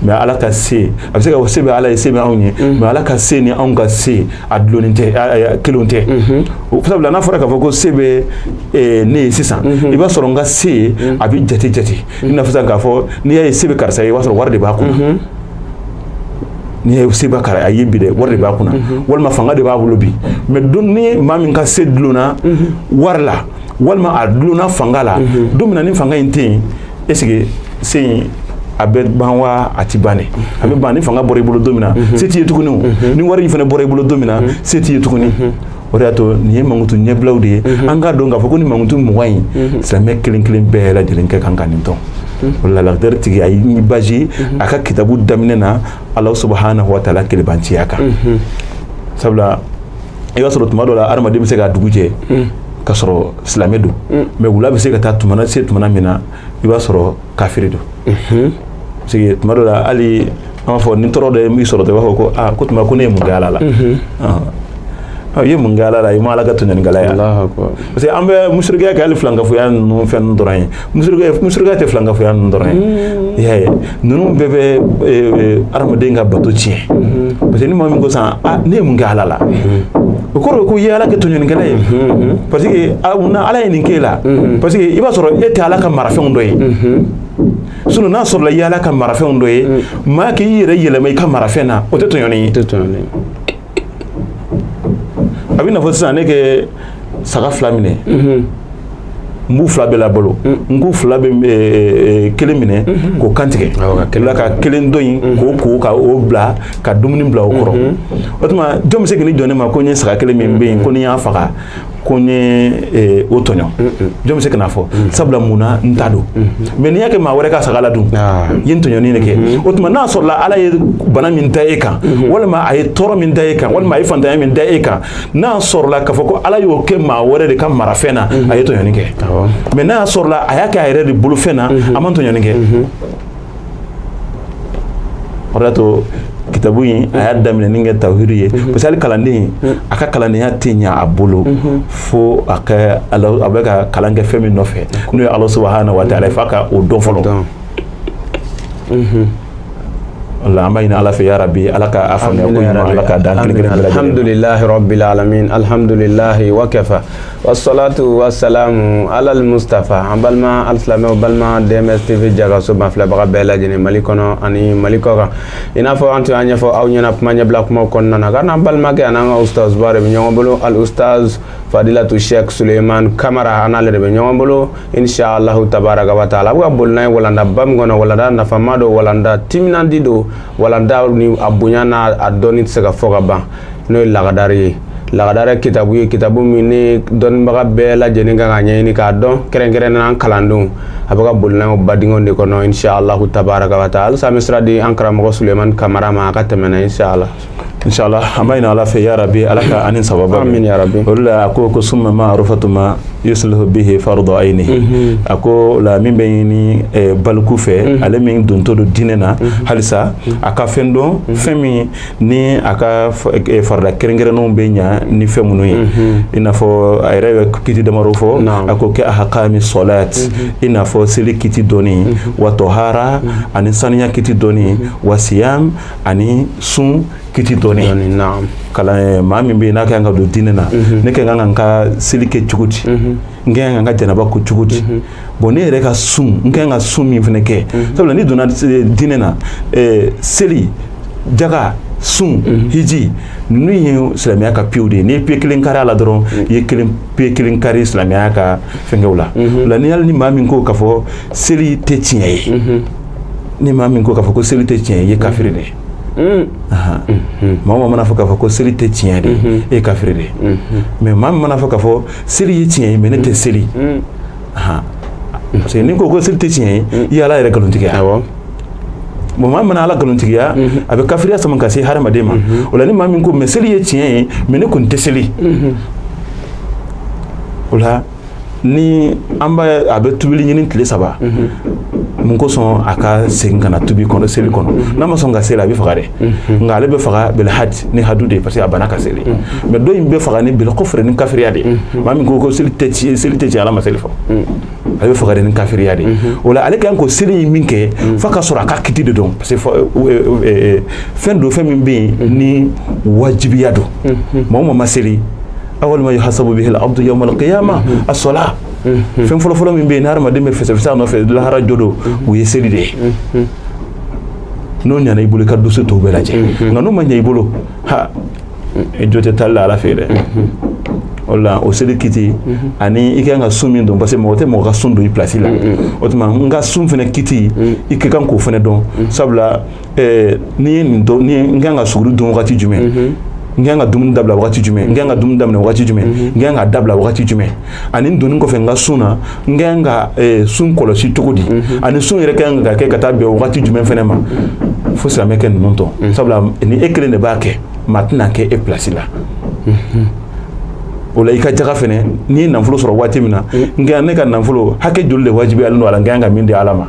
Mais Ala ka se, a bɛ se k'a fɔ se bɛ Ala ye, se bɛ anw ye, mais Ala ka se ni anw ka se a dulonnen tɛ, kelenw tɛ. Sabula n'a fɔra k'a fɔ ko se bɛ ne ye sisan, i b'a sɔrɔ n ka se a bɛ jate jate. I n'a fɔ sisan k'a fɔ n'i y'a ye se bɛ karisa ye, i b'a sɔrɔ wari de b'a kunna. N'i ye se b'a kara a ye bi dɛ, wari de b'a kunna, walima fanga de b'a bolo bi. Mais don ni maa min ka se dulonna wari la, walima a dulonna fanga la, don min na ni fanga in tɛ yen, est ce que se in a bɛ ban wa a ti ban dɛ? A bɛ ban. Ni fanga bɔra i bolo don min na, se t'i ye tuguni. O ni wari in fana bɔra i bolo don min na, se t'i ye tuguni. O de y'a to nin ye mankutu ɲɛbilaw de ye. An k'a dɔn k'a fɔ ko ni mankutu 20 in, silamɛ kelen kelen bɛɛ lajɛlen kɛ kan ka nin dɔn. O la Lakidari tigi a y'i basi a ka kitabu daminɛ na Ala subahanahu wa taala kelebanciya kan. Sabula i b'a sɔrɔ tuma dɔ la, hadamaden bɛ se ka dugu jɛ ka sɔrɔ silamɛ don, mais wula bɛ se ka taa tumana se tumana min na, i b'a sɔrɔ kafiri don. Parce que tuma dɔ la, hali an b'a fɔ ni tɔɔrɔ dɔ ye sɔrɔ, i b'a fɔ ko aa, ko tuma ko ne ye mun kɛ Ala la? I ye mun kɛ Ala la? I ma Ala ka tɔɲɔnikɛla ye. Parce que an bɛ musirikuya kɛ hali filankafoya ninnu fɛn ninnu dɔrɔn ye. Musirikuya tɛ filankafoya ninnu dɔrɔn ye. I y'a ye, ninnu bɛɛ bɛ hadamaden ka bato tiɲɛ. Parce que ni maa min ko sisan, ah, ne ye mun kɛ Ala la, o kɔrɔ ko i ye Ala kɛ tɔɲɔnikɛla ye. Parce que Ala ye nin k'e la, parce que i b'a sɔrɔ e tɛ Ala ka marafɛnw dɔ ye. Sinon n'a sɔrɔla i ye Ala ka marafɛnw dɔ ye, maa k'i yɛrɛ yɛlɛma i ka marafɛn na, o tɛ tɔɲɔni ye. A bɛ n'a fɔ sisan ne kɛ saga fila minɛ, n b'u fila bɛɛ labalo, n k'u fila bɛ kelen minɛ k'o kantigɛ la, ka kelen dɔ in k'o ko ka o bila ka dumuni bila o kɔrɔ. O tuma jɔn bɛ se k'i jɔ ne ma ko n ye saga kelen min bɛ yen, ko ni n y'a faga, ko n ye o tɔɲɔ? Jɔn bɛ se ka n'a fɔ? Sabula mun na? N t'a dɔn. Mais n'i y'a kɛ maa wɛrɛ ka saga la dun, i ye n tɔɲɔni de kɛ. O tuma n'a sɔrɔla Ala ye bana min da e kan, walima a ye tɔɔrɔ min da e kan, walima a ye fantanya min da e kan, n'a sɔrɔla k'a fɔ ko Ala y'o kɛ maa wɛrɛ de ka marafɛn na, a ye tɔɲɔni kɛ. Mais n'a sɔrɔla a y'a kɛ a yɛrɛ de bolofɛn na, a ma tɔɲɔni kɛ. O de y'a to kitabu in a y'a daminɛ ni kɛ tawhidi ye, parce que hali kalanden, a ka kalandenya tɛ ɲɛ a bolo fo a ka a bɛ ka kalan kɛ fɛn min nɔfɛ, n'o ye Ala subahana wa taala, f'a ka o dɔn fɔlɔ. An b'a ɲini Ala fɛ, ya Rabi, Ala ka a faamuya ko ɲuman, Ala k'a dan kelen kelen bɛɛ lajɛlen. Alhamdulillahi rabbil alamin, alhamdulillahi wa kafa, wassalatu wassalamu ala al-mustafa. An balima alisilamɛw, balima DMS TV jagaso banfilɛbaga bɛɛ lajɛlen, Mali kɔnɔ ani Mali kɔ kan, i n'a fɔ an tun y'a ɲɛfɔ aw ɲɛna kuma ɲɛbila kumaw kɔnɔna na, ka n'an balimakɛ an'an ka ustaz ba de bɛ ɲɔgɔn bolo, al ustaz Fadilatu Sheikh Suleiman Kamara, an n'ale de bɛ ɲɔgɔn bolo, inshallah tabaraka wa taala. A bɛ ka boli n'a ye walanda ba min kɔnɔ, walanda nafama don, walanda timinandi don, walanda ni a bonya n'a a dɔnni tɛ se ka fɔ ka ban, n'o ye lagadari ye. Lagadari kitabu ye kitabu min ni dɔnnibaga bɛɛ lajɛlen kan ka ɲɛɲini k'a dɔn, kɛrɛnkɛrɛnnenya an kalandenw. A bɛ ka boli n'a ye badingɛw de kɔnɔ, inshallah tabaraka wa taala. Halisa an bɛ sira di an karamɔgɔ Suleiman Kamara ma, a ka tɛmɛ na, inshallah. Inshallah, an b'a ɲini Ala fɛ, ya Rabi, Ala ka ani sababa. Amin ya Rabi. O de la a ko ko summa ma'rifatu ma yuslihu bihi fardu ainihi. A ko la min bɛ ɲini baliku fɛ, ale min dontɔ don diinɛ na, halisa a ka fɛn dɔn, fɛn min ni a ka farida kɛrɛnkɛrɛnnenw bɛ ɲa ni fɛn minnu ye. I n'a fɔ a yɛrɛ bɛ kiti damadɔ fɔ, a ko kɛ ahkami salat, i n'a fɔ seli kiti dɔnni, wa tɔhara, ani saniya kiti dɔnni, wa siyam, ani sun kiti dɔnni. Kalan maa min bɛ yen n'a ka kan ka don diinɛ na, ne ka kan ka n ka seli kɛ cogo di? N ka kan ka n ka janaba ko cogo di? Bon, ne yɛrɛ ka sun, n ka kan ka sun min fana kɛ, sabula n'i donna diinɛ na, seli, jaga, sun, hiji, ninnu ye silamɛya ka pieds de ye. N'i ye pied kelen kari a la dɔrɔn, i ye kelen pied kelen kari silamɛya ka fɛnkɛw la. O la ni hali ni maa min ko k'a fɔ seli tɛ tiɲɛ ye, ni maa min ko k'a fɔ ko seli tɛ tiɲɛ ye, i ye kafiri de ye. Maa o maa mana fɔ k'a fɔ ko seli tɛ tiɲɛ de, e ye kafiri de ye. Mais maa min mana fɔ k'a fɔ seli ye tiɲɛ ye, mais ne tɛ seli, parce que n'i ko ko seli tɛ tiɲɛ ye, i ye Ala yɛrɛ nkalontigiya. Bon, maa min mana Ala nkalontigiya, a bɛ kafiriya sama ka se hadamaden ma. O la ni maa min ko mais seli ye tiɲɛ ye, mais ne kɔni tɛ seli, o la Ni an b'a a bɛ tubili ɲini tile 3, mun kosɔn a ka segin ka na tubi kɔnɔ, seli kɔnɔ? N'a ma sɔn ka seli, a bɛ faga dɛ. Nka ale bɛ faga bil had ni hadu de ye, parce que a banna ka seli. Mais dɔ in bɛ faga ni bil kufri, ni kafiriya de ye. Maa min ko ko seli tɛ ci, seli tɛ ci, Ala ma seli fɔ, ale bɛ faga de ni kafiriya de ye. O la, ale kan k'o seli in min kɛ, f'a ka sɔrɔ a ka kiti de dɔn, parce que fɛn don, fɛn min bɛ yen ni wajibiya don. Maa o maa ma seli, awwal ma yuhasabu bihi al-abdu yawm al-qiyamah as-salah. Fɛn fɔlɔfɔlɔ min bɛ yen ni hadamaden bɛ fɛsɛfɛsɛ a nɔfɛ lahara jɔ don, o ye seli de ye. N'o ɲɛna i bolo, i ka dossier tɔw bɛɛ lajɛ. Nka n'o ma ɲɛ i bolo, ha, i jo tɛ taali la Ala fɛ yen dɛ. O la, o seli kiti ani i kan ka sun min don, parce que mɔgɔ tɛ mɔgɔ ka sun don i place la. O tuma, n ka sun fana kiti, i ka kan k'o fana dɔn, sabula n'i ye nin dɔn, ni n kan ka suguri dun wagati jumɛn, n kan ka dumuni dabila wagati jumɛn, n kan ka dumuni daminɛ wagati jumɛn, n kan ka dabila wagati jumɛn, ani n donni kɔfɛ n ka sun na, n kan ka sun kɔlɔsi cogo di, ani sun yɛrɛ kan ka kɛ ka taa bɛn wagati jumɛn fɛnɛ ma. Fo silamɛ kɛ ninnu dɔn, sabula ni e kelen de b'a kɛ, maa tɛna kɛ e place la. O la, i ka jaga fɛnɛ, n'i ye nafolo sɔrɔ waati min na, n kan ne ka nafolo hakɛ joli de wajibiyalen don a la, n kan ka min di Ala ma?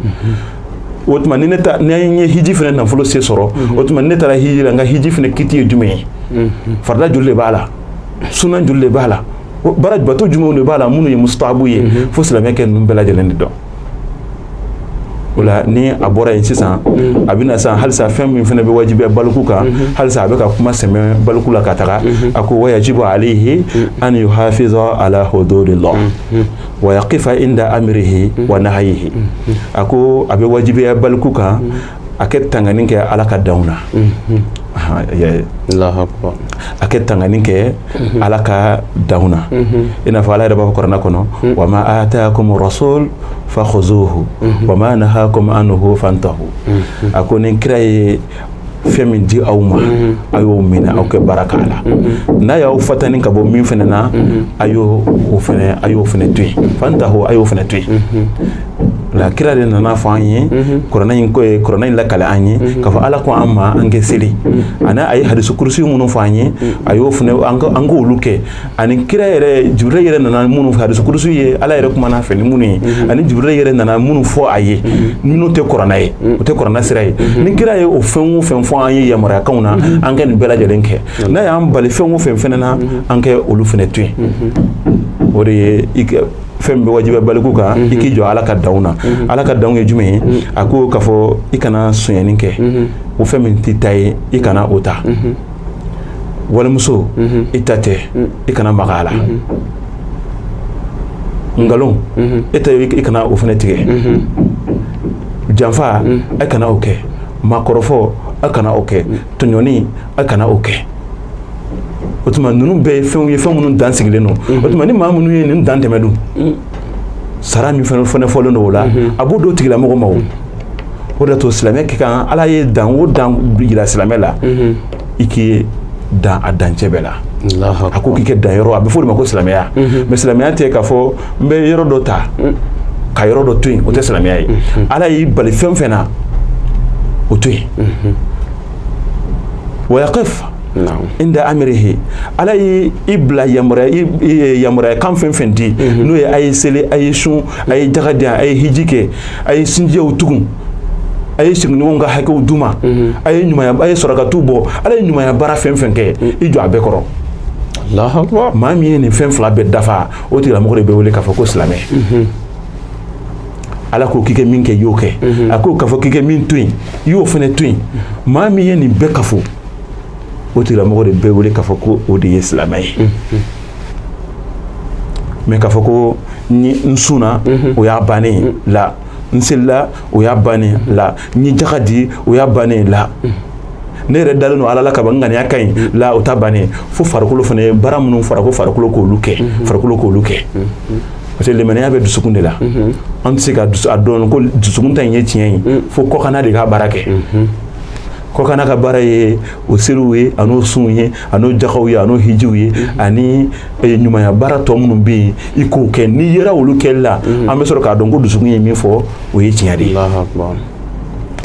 O tuma, ni ne ta ni n ye hiji fɛnɛ nafolo se sɔrɔ, o tuma ni ne taara hiji la, n ka hiji fɛnɛ kiti ye jumɛn ye? Farida joli de b'a la? Sunan joli de b'a la? Baara bato jumɛnw de b'a la minnu ye mustahabu ye? Fo silamɛ kɛ ninnu bɛɛ lajɛlen de dɔn. O la, ni a bɔra yen sisan, a bɛna sisan halisa fɛn min fana bɛ wajibiya baliku kan. Halisa a bɛ ka kuma sɛmɛ baliku la ka taga. A ko: wa yajibu alayhi an yuhafiza ala hududillah wa yaqifa inda amrihi wa nahyihi. A ko a bɛ wajibiya baliku kan a kɛ tangani kɛ Ala ka danw na. A kɛ tangani kɛ Ala ka danw na, i n'a fɔ Ala yɛrɛ b'a fɔ kuranɛ kɔnɔ: wa ma atakum rasul fakhuzuhu wa ma nahakum anhu fantahu. A ko ni kira ye fɛn min di aw ma, a y'o minɛ, aw kɛ baara k'a la. N'a y'aw fatani ka bɔ min fɛnɛ na, a y'o o fɛnɛ, a y'o fɛnɛ to yen. Fantahu, a y'o fɛnɛ to yen. La kira de nana fɔ an ye kuranɛ in ko ye, kuranɛ in lakale an ye k'a fɔ Ala ko an ma an kɛ seli, ani a ye hadisu kurusi minnu fɔ an ye, a y'o fɛnɛ an k'olu kɛ. Ani kira yɛrɛ, Jibril yɛrɛ nana minnu fɔ, hadisu kurusi ye, Ala yɛrɛ kumana fɛ ni minnu ye, ani Jibril yɛrɛ nana minnu fɔ a ye, minnu tɛ kuranɛ ye, o tɛ kuranɛ sira ye. Ni kira ye o fɛn o fɛn fɔ an ye yamaruyakanw na, an kɛ nin bɛɛ lajɛlen kɛ. N'a y'an bali fɛn o fɛn fɛnɛ na, an kɛ olu fɛnɛ to yen. O de ye i fɛn min bɛ wajibiya baliku kan, i k'i jɔ Ala ka danw na. Ala ka danw ye jumɛn ye? A ko k'a fɔ i kana sonyɛni kɛ, o fɛn min t'i ta ye, i kana o ta. Walimuso, i ta tɛ, i kana maga a la. Nkalon, e ta, i kana o fana tigɛ. Janfa, e kana o kɛ. Maakɔrɔfɔ, a kana o kɛ. Tɔɲɔni, a kana o kɛ. O tuma, ninnu bɛɛ ye fɛnw ye, fɛn minnu dan sigilen don. O tuma, ni maa minnu ye nin dan tɛmɛ dun, sara min fana fɔlen don o la, a b'o d'o tigilamɔgɔ ma. O de to silamɛ kɛ kan, Ala ye dan o dan yira silamɛ la, i k'i dan a dancɛ bɛɛ la. A ko k'i kɛ dan yɔrɔ, a bɛ fɔ o de ma ko silamɛya. Mais silamɛya tɛ k'a fɔ n bɛ yɔrɔ dɔ ta ka yɔrɔ dɔ to yen, o tɛ silamɛya ye. Ala y'i bali fɛn fɛn na, o to yen. Wa yaqif inda amrihi. Ala ye i bila yamaruya, yamaruya kan fɛn fɛn di, n'o ye a ye seli, a ye sun, a ye jaga di yan, a ye hiji kɛ, a ye sinjiyaw tugun, a ye sigiɲɔgɔnw ka hakɛw d'u ma, a ye ɲumanya, a ye sarakatiw bɔ. Ala ye ɲumanya baara fɛn fɛn kɛ, i jɔ a bɛɛ kɔrɔ. Maa min ye nin fɛn fila bɛɛ dafa, o tigilamɔgɔ de bɛ wele k'a fɔ ko silamɛ. Ala ko k'i kɛ min kɛ, i y'o kɛ. A ko k'a fɔ k'i kɛ min to yen, i y'o fana to yen. Maa min ye nin bɛɛ kafo, o tigilamɔgɔ de bɛ wele k'a fɔ ko o de ye silamɛ ye. Mais k'a fɔ ko ni n sunna, o y'a bannen ye la, n selila, o y'a bannen la, n ye jaga di, o y'a bannen la, ne yɛrɛ dalen don Ala la kaban, n ŋaniya ka ɲi la, o ta bannen. Fo farikolo fana ye baara minnu fɔra ko farikolo k'olu kɛ, farikolo k'olu kɛ, parce que limaniya bɛ dusukun de la. An tɛ se ka a dɔn ko dusukun ta in ye tiɲɛ ye, fo kɔkanna de ka baara kɛ. Kɔkanna ka baara ye o seliw ye, a n'o sunw ye, a n'o jakaw ye, a n'o hijiw ye, ani ɲumanya baara tɔ minnu bɛ yen, i k'o kɛ. N'i yera olu kɛli la, an bɛ sɔrɔ k'a dɔn ko dusukun ye min fɔ, o ye tiɲɛ de ye.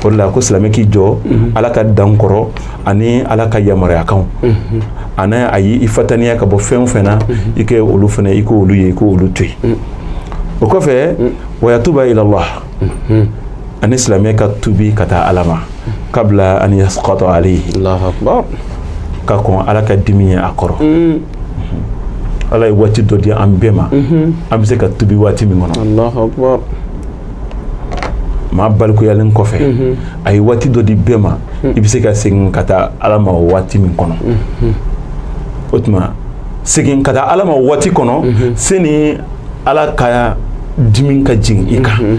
O de la, ko silamɛ k'i jɔ Ala ka dan kɔrɔ ani Ala ka yamaruyakanw, ani a y'i fataniya ka bɔ fɛn o fɛn na, i kɛ olu fana, i k'olu ye, i k'olu to yen. O kɔfɛ, wa yatuba ila Allah, ani silamɛ ka tubi ka taa Ala ma, kabla an yasqata alayhi. Allahu akbar. Ka kɔn Ala ka dimi ye a kɔrɔ. Ala ye waati dɔ di an bɛɛ ma, an bɛ se ka tubi waati min kɔnɔ. Allahu akbar. Maa balikuyalen kɔfɛ, a ye waati dɔ di bɛɛ ma, i bɛ se ka segin ka taa Ala ma o waati min kɔnɔ. O tuma, segin ka taa Ala ma o waati kɔnɔ, sani Ala ka dimi ka jigin i kan.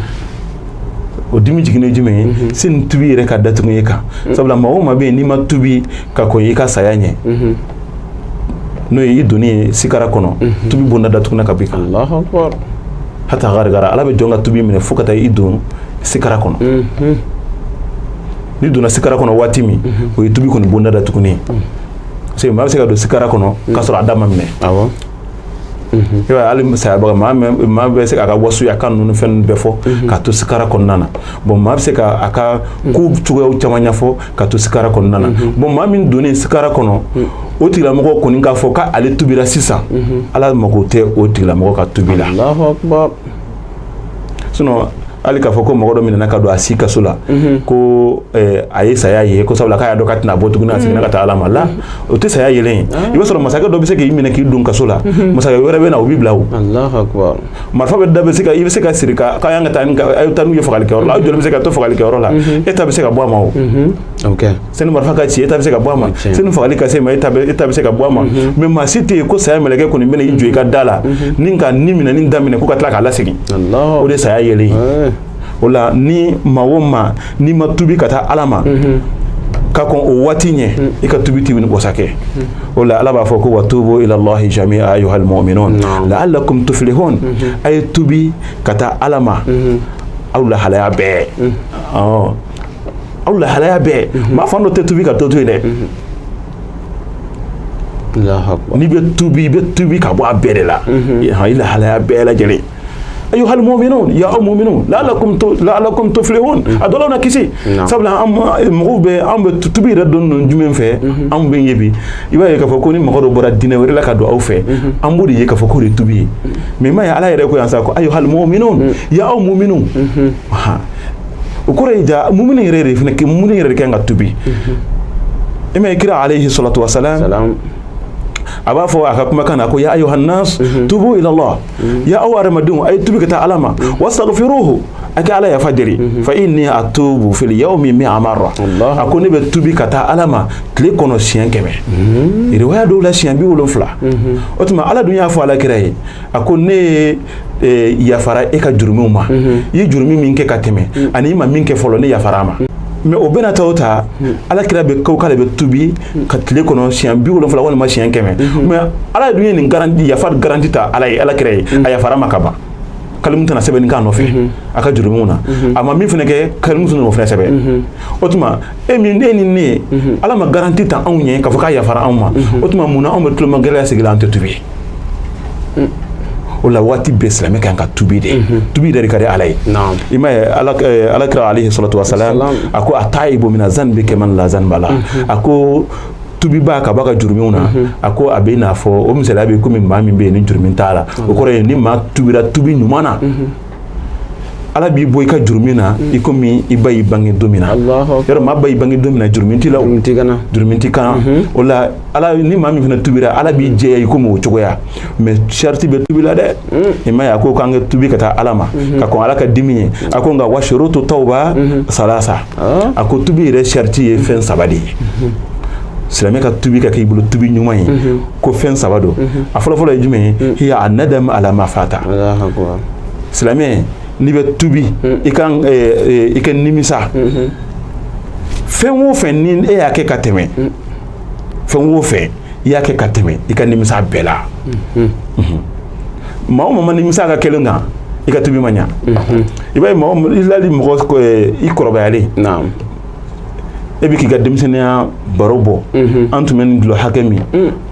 O dimi jiginnen jumɛn ye? Sani tubi yɛrɛ ka datugu i kan, sabula maa o maa bɛ yen, n'i ma tubi ka kɔn i ka saya ɲɛ, n'o ye i donni ye sikara kɔnɔ, tubi bonda datuguna ka bɔ i kan. Allahu akbar. Hata garigara, Ala bɛ jɔn ka tubi minɛ fo ka taa i don sikara kɔnɔ. N'i donna sikara kɔnɔ waati min, o ye tubi kɔni bonda datugunen ye, parce que maa bɛ se ka don sikara kɔnɔ k'a sɔrɔ a da ma minɛ. I b'a ye, hali sayabaga maa, maa bɛ se k'a ka wasuya kan ninnu, fɛn ninnu bɛɛ fɔ k'a to sikara kɔnɔna na. Bon, maa bɛ se ka a ka ko cogoyaw caman ɲɛfɔ ka to sikara kɔnɔna na. Bon, maa min donnen sikara kɔnɔ, o tigilamɔgɔ kɔni k'a fɔ k'ale tubira sisan, Ala mago tɛ o tigilamɔgɔ ka tubi la. Allahu akbar. Sinon, hali k'a fɔ ko mɔgɔ dɔ minɛna ka don a si kaso la, ko a ye saya ye, ko sabula k'a y'a dɔn k'a tɛna bɔ tuguni, a seginna ka taa Ala ma la, o tɛ saya yelen ye. I b'a sɔrɔ masakɛ dɔ bɛ se k'i minɛ k'i don kaso la, masakɛ wɛrɛ bɛ na, o b'i bila o. Allahu akbar. Marifa bɛ da bɛ se ka, i bɛ se ka siri ka k'a y'an ka taa ni ka a ye taa n'u ye fagalikɛyɔrɔ la, aw joli bɛ se ka to fagalikɛyɔrɔ la, e ta bɛ se ka bɔ a ma o. Sani marifa ka ci, e ta bɛ se ka bɔ a ma. Sani fagali ka se ma, e ta bɛ se ka bɔ a ma. Mais maa si tɛ yen ko saya mɛlɛkɛ kɔni bɛna i jɔ i ka da la ni ka ni minɛ ni daminɛ ko ka tila k'a lasegin. Allah. O de ye saya yelen ye. O la, ni maa o maa n'i ma tubi ka taa Ala ma ka kɔn o waati ɲɛ, i ka tubi ti wasa kɛ. O la, Ala b'a fɔ ko wa tubu ila Allahi jami'a ayyuhal mu'minun la'allakum tuflihun. A ye tubi ka taa Ala ma, aw lahalaya bɛɛ, ɔ aw lahalaya bɛɛ. Maa fan dɔ tɛ tubi ka to to yen dɛ. Allahu akbar. N'i bɛ tubi, i bɛ tubi ka bɔ a bɛɛ de la, i lahalaya bɛɛ lajɛlen. Ayyuhal mu'minun, ya aw mu'minun, la'allakum tuflihun, a dɔ la na kisi. Sabula an mɔgɔw bɛ, an bɛ tubi yɛrɛ dɔn ninnu jumɛn fɛ? Anw bɛ ye bi, i b'a ye k'a fɔ ko ni mɔgɔ dɔ bɔra diinɛ wɛrɛ la ka don aw fɛ, an b'o de ye k'a fɔ k'o de ye tubi ye. Mais i m'a ye, Ala yɛrɛ ko yan sa ko ayyuhal mu'minun, ya aw mu'minun. O kɔrɔ ye ja mumini yɛrɛ de fana, mumini yɛrɛ de kan ka tubi. I m'a ye, kira alayhi salatu wa salam Salam. a b'a fɔ a ka kumakan na ko ya ayyuhan nas tubu ila Allah, ya aw adamadenw, a ye tubi ka taa Ala ma, wastaghfiruhu, a ka Ala yafa deli, fa inni atubu fil yawmi mi'a marra. Allah. A ko ne bɛ tubi ka taa Ala ma tile kɔnɔ siɲɛ 100, riwaya dɔw la siɲɛ 70. O tuma, Ala dun y'a fɔ Ala kira ye, a ko ne ye yafara e ka jurumiw ma. I ye jurumi min kɛ ka tɛmɛ ani i ma min kɛ fɔlɔ, ne yafara a ma. Mais o bɛna ta o ta, Ala kira bɛ ko k'ale bɛ tubi ka tile kɔnɔ siɲɛ 70 walima siɲɛ 100. Mais Ala dun ye nin garantie, yafa garantie ta Ala ye, Ala kira ye, a yafara ma ka ban. Kalimu tɛna sɛbɛnni k'a nɔfɛ a ka jurumiw na. A ma min fana kɛ, kalimu tɛna o fana sɛbɛn. O tuma, e min, e ni ne ye, Ala ma garantie ta anw ye k'a fɔ k'a yafara anw ma. O tuma, mun na anw bɛ tulomagɛlɛya sigi la, an tɛ tubi? O la, waati bɛɛ silamɛ kan ka tubi de. Tubi yɛrɛ de ka di Ala ye. I m'a ye, Ala kira alayhi salatu wa salam, a ko ataibu mina zanbi kaman la zanba la. A ko tubiba ka bɔ a ka jurumiw na, a ko a bɛ n'a fɔ o misaliya bɛ komi maa min bɛ yen ni jurumi t'a la. O kɔrɔ ye, ni maa tubira tubi ɲuman na, Ala b'i bɔ i ka jurumi na i komi i ba y'i bange don min na. Yɔrɔ maa ba y'i bange don min na, jurumi t'i la o, jurumi t'i kan. O la, Ala ni maa min fana tubira, Ala b'i jɛya i komi o cogoya. Mais sariti bɛ tubi la dɛ. I m'a ye, a ko k'an ka tubi ka taa Ala ma ka kɔn Ala ka dimi ye. A ko nka wa shurutu tawba salasa. A ko tubi yɛrɛ sariti ye fɛn saba de ye. Silamɛ ka tubi ka kɛ i bolo tubi ɲuman ye, ko fɛn saba don. A fɔlɔfɔlɔ ye jumɛn ye? Hiya anadam ala ma fata. Silamɛ, n'i bɛ tubi, i kan i ka nimisa fɛn o fɛn ni e y'a kɛ ka tɛmɛ, fɛn o fɛn i y'a kɛ ka tɛmɛ, i ka nimisa bɛɛ la. Maa o maa ma nimisa ka kelen kan, i ka tubi ma ɲa. I b'a ye, mɔgɔ i lali mɔgɔ i kɔrɔbayalen, e bɛ k'i ka denmisɛnninya baro bɔ: an tun bɛ nin dulɔ hakɛ min,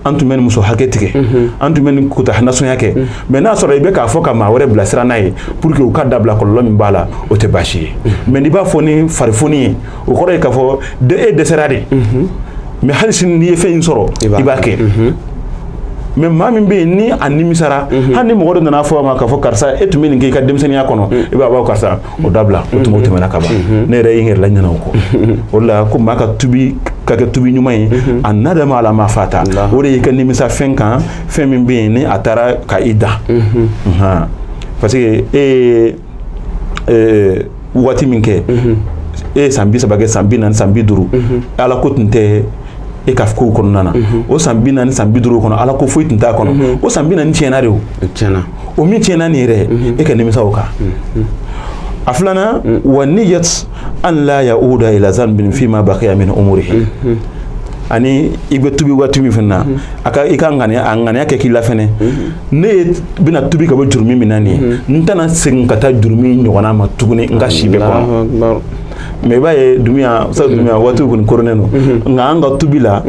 an tun bɛ nin muso hakɛ tigɛ, an tun bɛ nin kota nasɔnya kɛ. Mais n'a sɔrɔ i bɛ k'a fɔ ka maa wɛrɛ bilasira n'a ye pour que u ka dabila, kɔlɔlɔ min b'a la, o tɛ baasi ye. Mais n'i b'a fɔ ni farifoni ye, o kɔrɔ ye k'a fɔ e dɛsɛra de. Mais hali sini n'i ye fɛn in sɔrɔ, i b'a kɛ. Mais maa min bɛ yen ni a nimisara, hali ni mɔgɔ dɔ nana fɔ a ma k'a fɔ karisa, e tun bɛ nin kɛ i ka denmisɛnninya kɔnɔ, i b'a fɔ karisa, o dabila, o tuma o tɛmɛna ka ban, ne yɛrɛ ye n yɛrɛ laɲinɛ o kɔ. O de la ko maa ka tubi ka kɛ tubi ɲuman ye, الندم على ما فات, o de y'i ka nimisa fɛn kan, fɛn min bɛ yen ni a taara ka i dan. Parce que e ye waati min kɛ, e ye san 30 kɛ, san 40, san 50, ala ko tun tɛ e ka kow kɔnɔna na. O san 40, san 50 kɔnɔ, ala ko foyi tun t'a kɔnɔ. O san 40 tiɲɛna de. O o min tiɲɛna nin yɛrɛ, e ka nimisa o kan. A filanan, ونية أن لا يعود إلى ذنب فيما بقي من عمره. Ani i bɛ tubi waati min fana na, a ka i ka ŋaniya, a ŋaniya kɛ k'i la fɛnɛ, ne ye bɛna tubi ka bɔ jurumi min na nin ye, n tɛna segin ka taa jurumi ɲɔgɔnna ma tuguni n ka si bɛɛ kɔnɔ. Mais i b'a ye Dunbiya, sa Dunbiya, waatiw kɔni koronnen don, nka an ka tubi la,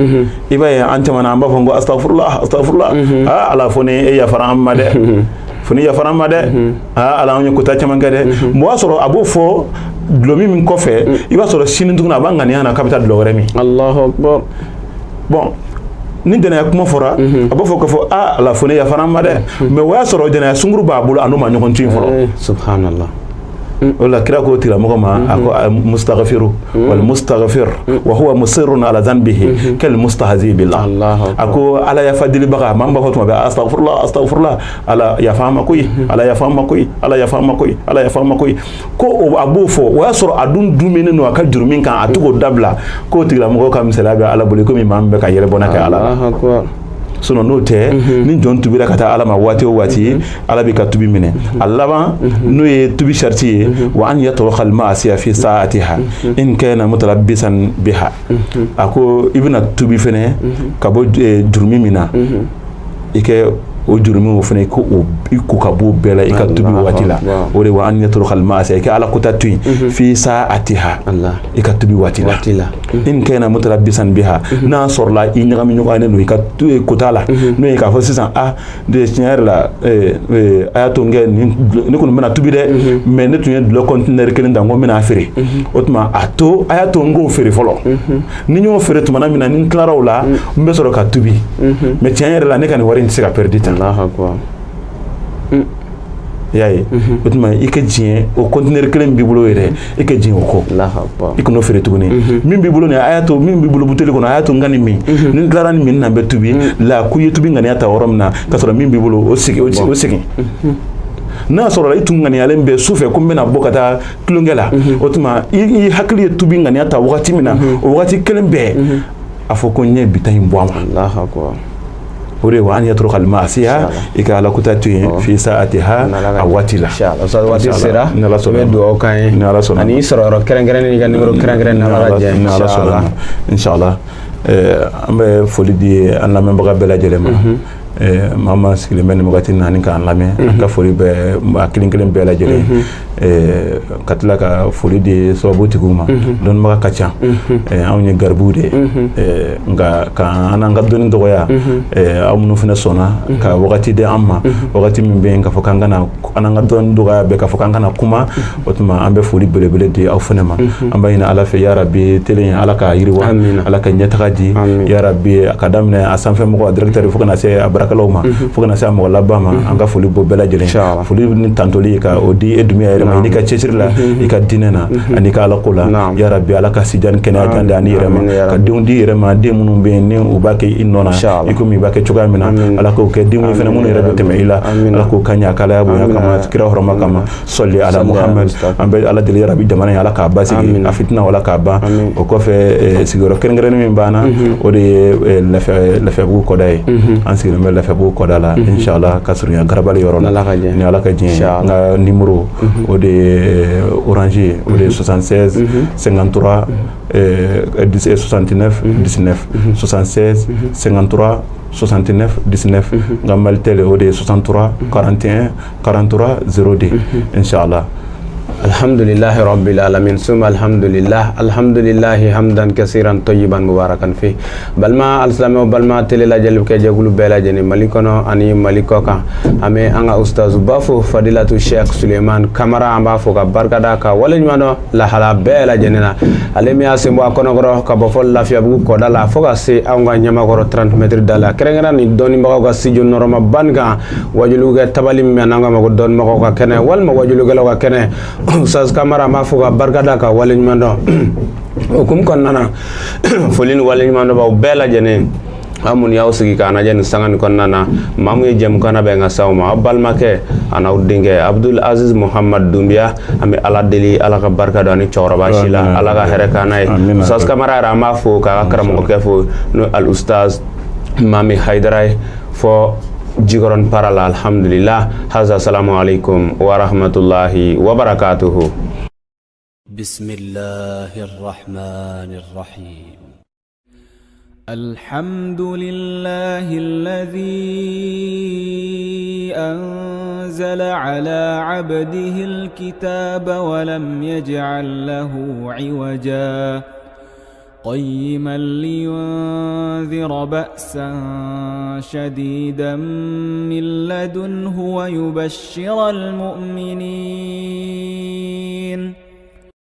i b'a ye an caman na, an b'a fɔ ko أستغفر الله, أستغفر الله, aa Ala, fo ni e yafara an ma dɛ, fo ni yafara an ma dɛ, aa Ala, anw ye kota caman kɛ dɛ. Mɔgɔ b'a sɔrɔ a b'o fɔ dulɔ min kɔfɛ, i b'a sɔrɔ sini tuguni a b'a ŋaniya na k'a bɛ taa dulɔ wɛrɛ min. Allahu akbar. Bon, ni jɛnɛya kuma fɔra, a b'a fɔ k'a fɔ aa Ala, fo ne yafara an ma dɛ, mais o y'a sɔrɔ jɛnɛya sunkuru b'a bolo, a n'o ma ɲɔgɔn to yen fɔlɔ. Subhanallah. O la kira ko tigilamɔgɔ ma, a ko المستغفر والمستغفر وهو مصر على ذنبه كالمستهزئ بالله. A ko ala yafa delibaga, maa min b'a fɔ tuma bɛɛ أستغفر الله, أستغفر الله, ala yafa an ma koyi, ala yafa an ma koyi, ala yafa an ma koyi, ala yafa an ma koyi, ko a b'o fɔ, o y'a sɔrɔ a dun duminen don a ka jurumi kan, a to k'o dabila, k'o tigilamɔgɔ ka misaliya bɛ ala bolo komi maa min bɛ ka yɛlɛ bɔnna kɛ ala la. Sinon n'o tɛ, ni jɔn tubira ka taa ala ma waati o waati, ala b'i ka tubi minɛ. A laban, n'o ye tubi sariti ye, وأن يترك المعصية في ساعتها إن كان متلبسا بها. A ko i bɛna tubi fɛnɛ ka bɔ jurumi min na, i kɛ o jurumi o fɛnɛ, ko o i ko ka bɔ o bɛɛ la i ka tubi waati la. O de وأن يترك المعصية, i ka ala kota to yen, في ساعتها, i ka tubi waati la, إن كان متلبسا بها, n'a sɔrɔla i ɲagami ɲɔgɔnnen don i ka kota la, n'o ye k'a fɔ sisan, ah de tiɲɛ yɛrɛ la, a y'a to n kɛ nin, ne kɔni bɛna tubi dɛ, mais ne tun ye dulɔ conteneur kelen ta, n ko n bɛna feere. O tuma a to, a y'a to n k'o feere fɔlɔ. Ni n y'o feere tumana min na, ni n tilara o la, n bɛ sɔrɔ ka tubi. Mais tiɲɛ yɛrɛ la, ne ka nin wari in tɛ se ka perdu tan. I y'a ye, o tuma i ka diɲɛ o conteneur kelen b'i bolo yɛrɛ, i ka diɲɛ o kɔ, i kan'o feere tuguni. Min b'i bolo nin, a y'a to min b'i bolo buteli kɔnɔ, a y'a to n ka nin min, ni n tilara nin min na, n bɛ tubi la. Ko i ye tubi ŋaniya ta yɔrɔ min na, k'a sɔrɔ min b'i bolo, o segin, o segin. N'a sɔrɔ i tun ŋaniyalen bɛ su fɛ ko n bɛna bɔ ka taa tulonkɛ la, o tuma i hakili ye tubi ŋaniya ta wagati min na, o wagati kelen bɛɛ, a fɔ ko n ye bi ta in bɔ a ma. O de ye وأن يترك المعصية, i ka ala kota to yen, في ساعتها, a waati la. Waati sera, ni Ala sɔnna. I bɛ dugawu k'an ye. Ni Ala sɔnna. Ani i sɔrɔ yɔrɔ kɛrɛnkɛrɛnnen, n'i ka numéro kɛrɛnkɛrɛnnen, n'Ala ka jɛ. Ni Ala sɔnna, inshallah. An bɛ foli di an lamɛnbaga bɛɛ lajɛlen ma. Maa maa sigilen bɛ nin wagati na ni k'an lamɛn, an ka foli bɛ a kelen kelen bɛɛ lajɛlen, ka tila ka foli di sababutigiw ma. Dɔnnibaga ka ca, anw ye garibuw de ye, nka ka an n'an ka dɔnni dɔgɔya, aw minnu fana sɔnna ka wagati di an ma, wagati min bɛ yen k'a fɔ k'an kana an n'an ka dɔnni dɔgɔya bɛɛ, k'a fɔ k'an kana kuma, o tuma an bɛ foli belebele di aw fana ma. An b'a ɲini Ala fɛ, yarabi, télé in, Ala k'a yiriwa, Ala ka ɲɛtaga di, yarabi, a ka daminɛ a sanfɛ mɔgɔ, a directeur, fo kana se a baarakɛlaw ma, fo kana se a mɔgɔ laban ma. An ka foli bɔ bɛɛ lajɛlen, foli ni tantoli ka o di e Dunbiya yɛrɛ ma, i ka cɛsiri la, i ka diinɛ na, ani ka ala ko la. Yarabi, Ala ka sijan ni kɛnɛya jan di ani yɛrɛ ma, ka denw di yɛrɛ ma, den minnu bɛ yen ni u b'a kɛ i nɔ na i komi i b'a kɛ cogoya min na, Ala k'o kɛ denw ye fana minnu yɛrɛ bɛ tɛmɛ i la. Ala k'o ka ɲɛ k'Ala bonya kama, kira hɔrɔma kama, صل على محمد. An bɛ Ala deli, yarabi, jamana in, Ala k'a basigi, a fitina, Ala k'a ban. O kɔfɛ, sigiyɔrɔ kɛrɛnkɛrɛnnen min b'an na, o de ye Lafiyabugu kɔda ye. An sigilen bɛ Lafiyabugu kɔda la, inshallah, ka surunya Garabali yɔrɔ la, ni Ala ka diɲɛ. N ka numéro, o de ye Orange ye, o de ye 76 53 69 19, 76 53 69 19. N ka Malitel, o de ye 63 41 43 02, inshallah. Alhamdulillahi rabbil alamin summa alhamdulillah alhamdulillahi hamdan kasiran tayyiban mubarakan fi. Balima alisilamɛw, balima tele lajɛlikɛ jɛkulu bɛɛ lajɛlen, Mali kɔnɔ ani Mali kɔ kan, an bɛ an ka ustazuba fo, Fadilatu Sheikh Suleiman Kamara. An b'a fo ka barikada ka waleɲuman dɔn lahala bɛɛ lajɛlen na. Ale min y'a sen bɔ a kɔnɔkɔrɔ ka bɔ fɔ Lafiyabugu kɔda la fo ka se anw ka Ɲamakɔrɔ 30 mètres da la, kɛrɛnkɛrɛn ni dɔnnibagaw ka studio nɔrɔmaba nin kan, wajulikɛ tabali min bɛ n'an k'a ma ko dɔnnibagaw ka kɛnɛ walima wajulikɛlaw ka kɛnɛ. Ustaz Kamara, an b'a fo ka barikada ka waleɲuman dɔn. O hukumu kɔnɔna na, foli ni waleɲuman dɔn b'aw bɛɛ lajɛlen, aw minnu y'aw sigi k'an lajɛ nin sanga nin kɔnɔna na. Maa mun ye jɛmukan labɛn ka s'aw ma, aw balimakɛ an'aw denkɛ Abdul Aziz Muhammad Dunbiya. An bɛ Ala deli, Ala ka barika don ani cɛkɔrɔba si la, Ala ka hɛrɛ k'an n'a ye. Ustaz Kamara yɛrɛ, an b'a fo k'a ka karamɔgɔkɛ fo, n'o al Ustaz Mami Hayidara ye, fɔ Jikɔrɔni para la. Alhamdulillah haza. Salamu alaikum wa rahmatullahi wa barakatuhu. بسم الله الرحمن الرحيم. الحمد لله الذي أنزل على عبده الكتاب ولم يجعل له عوجا قيما لينذر بأسا شديدا من لدنه ويبشر المؤمنين.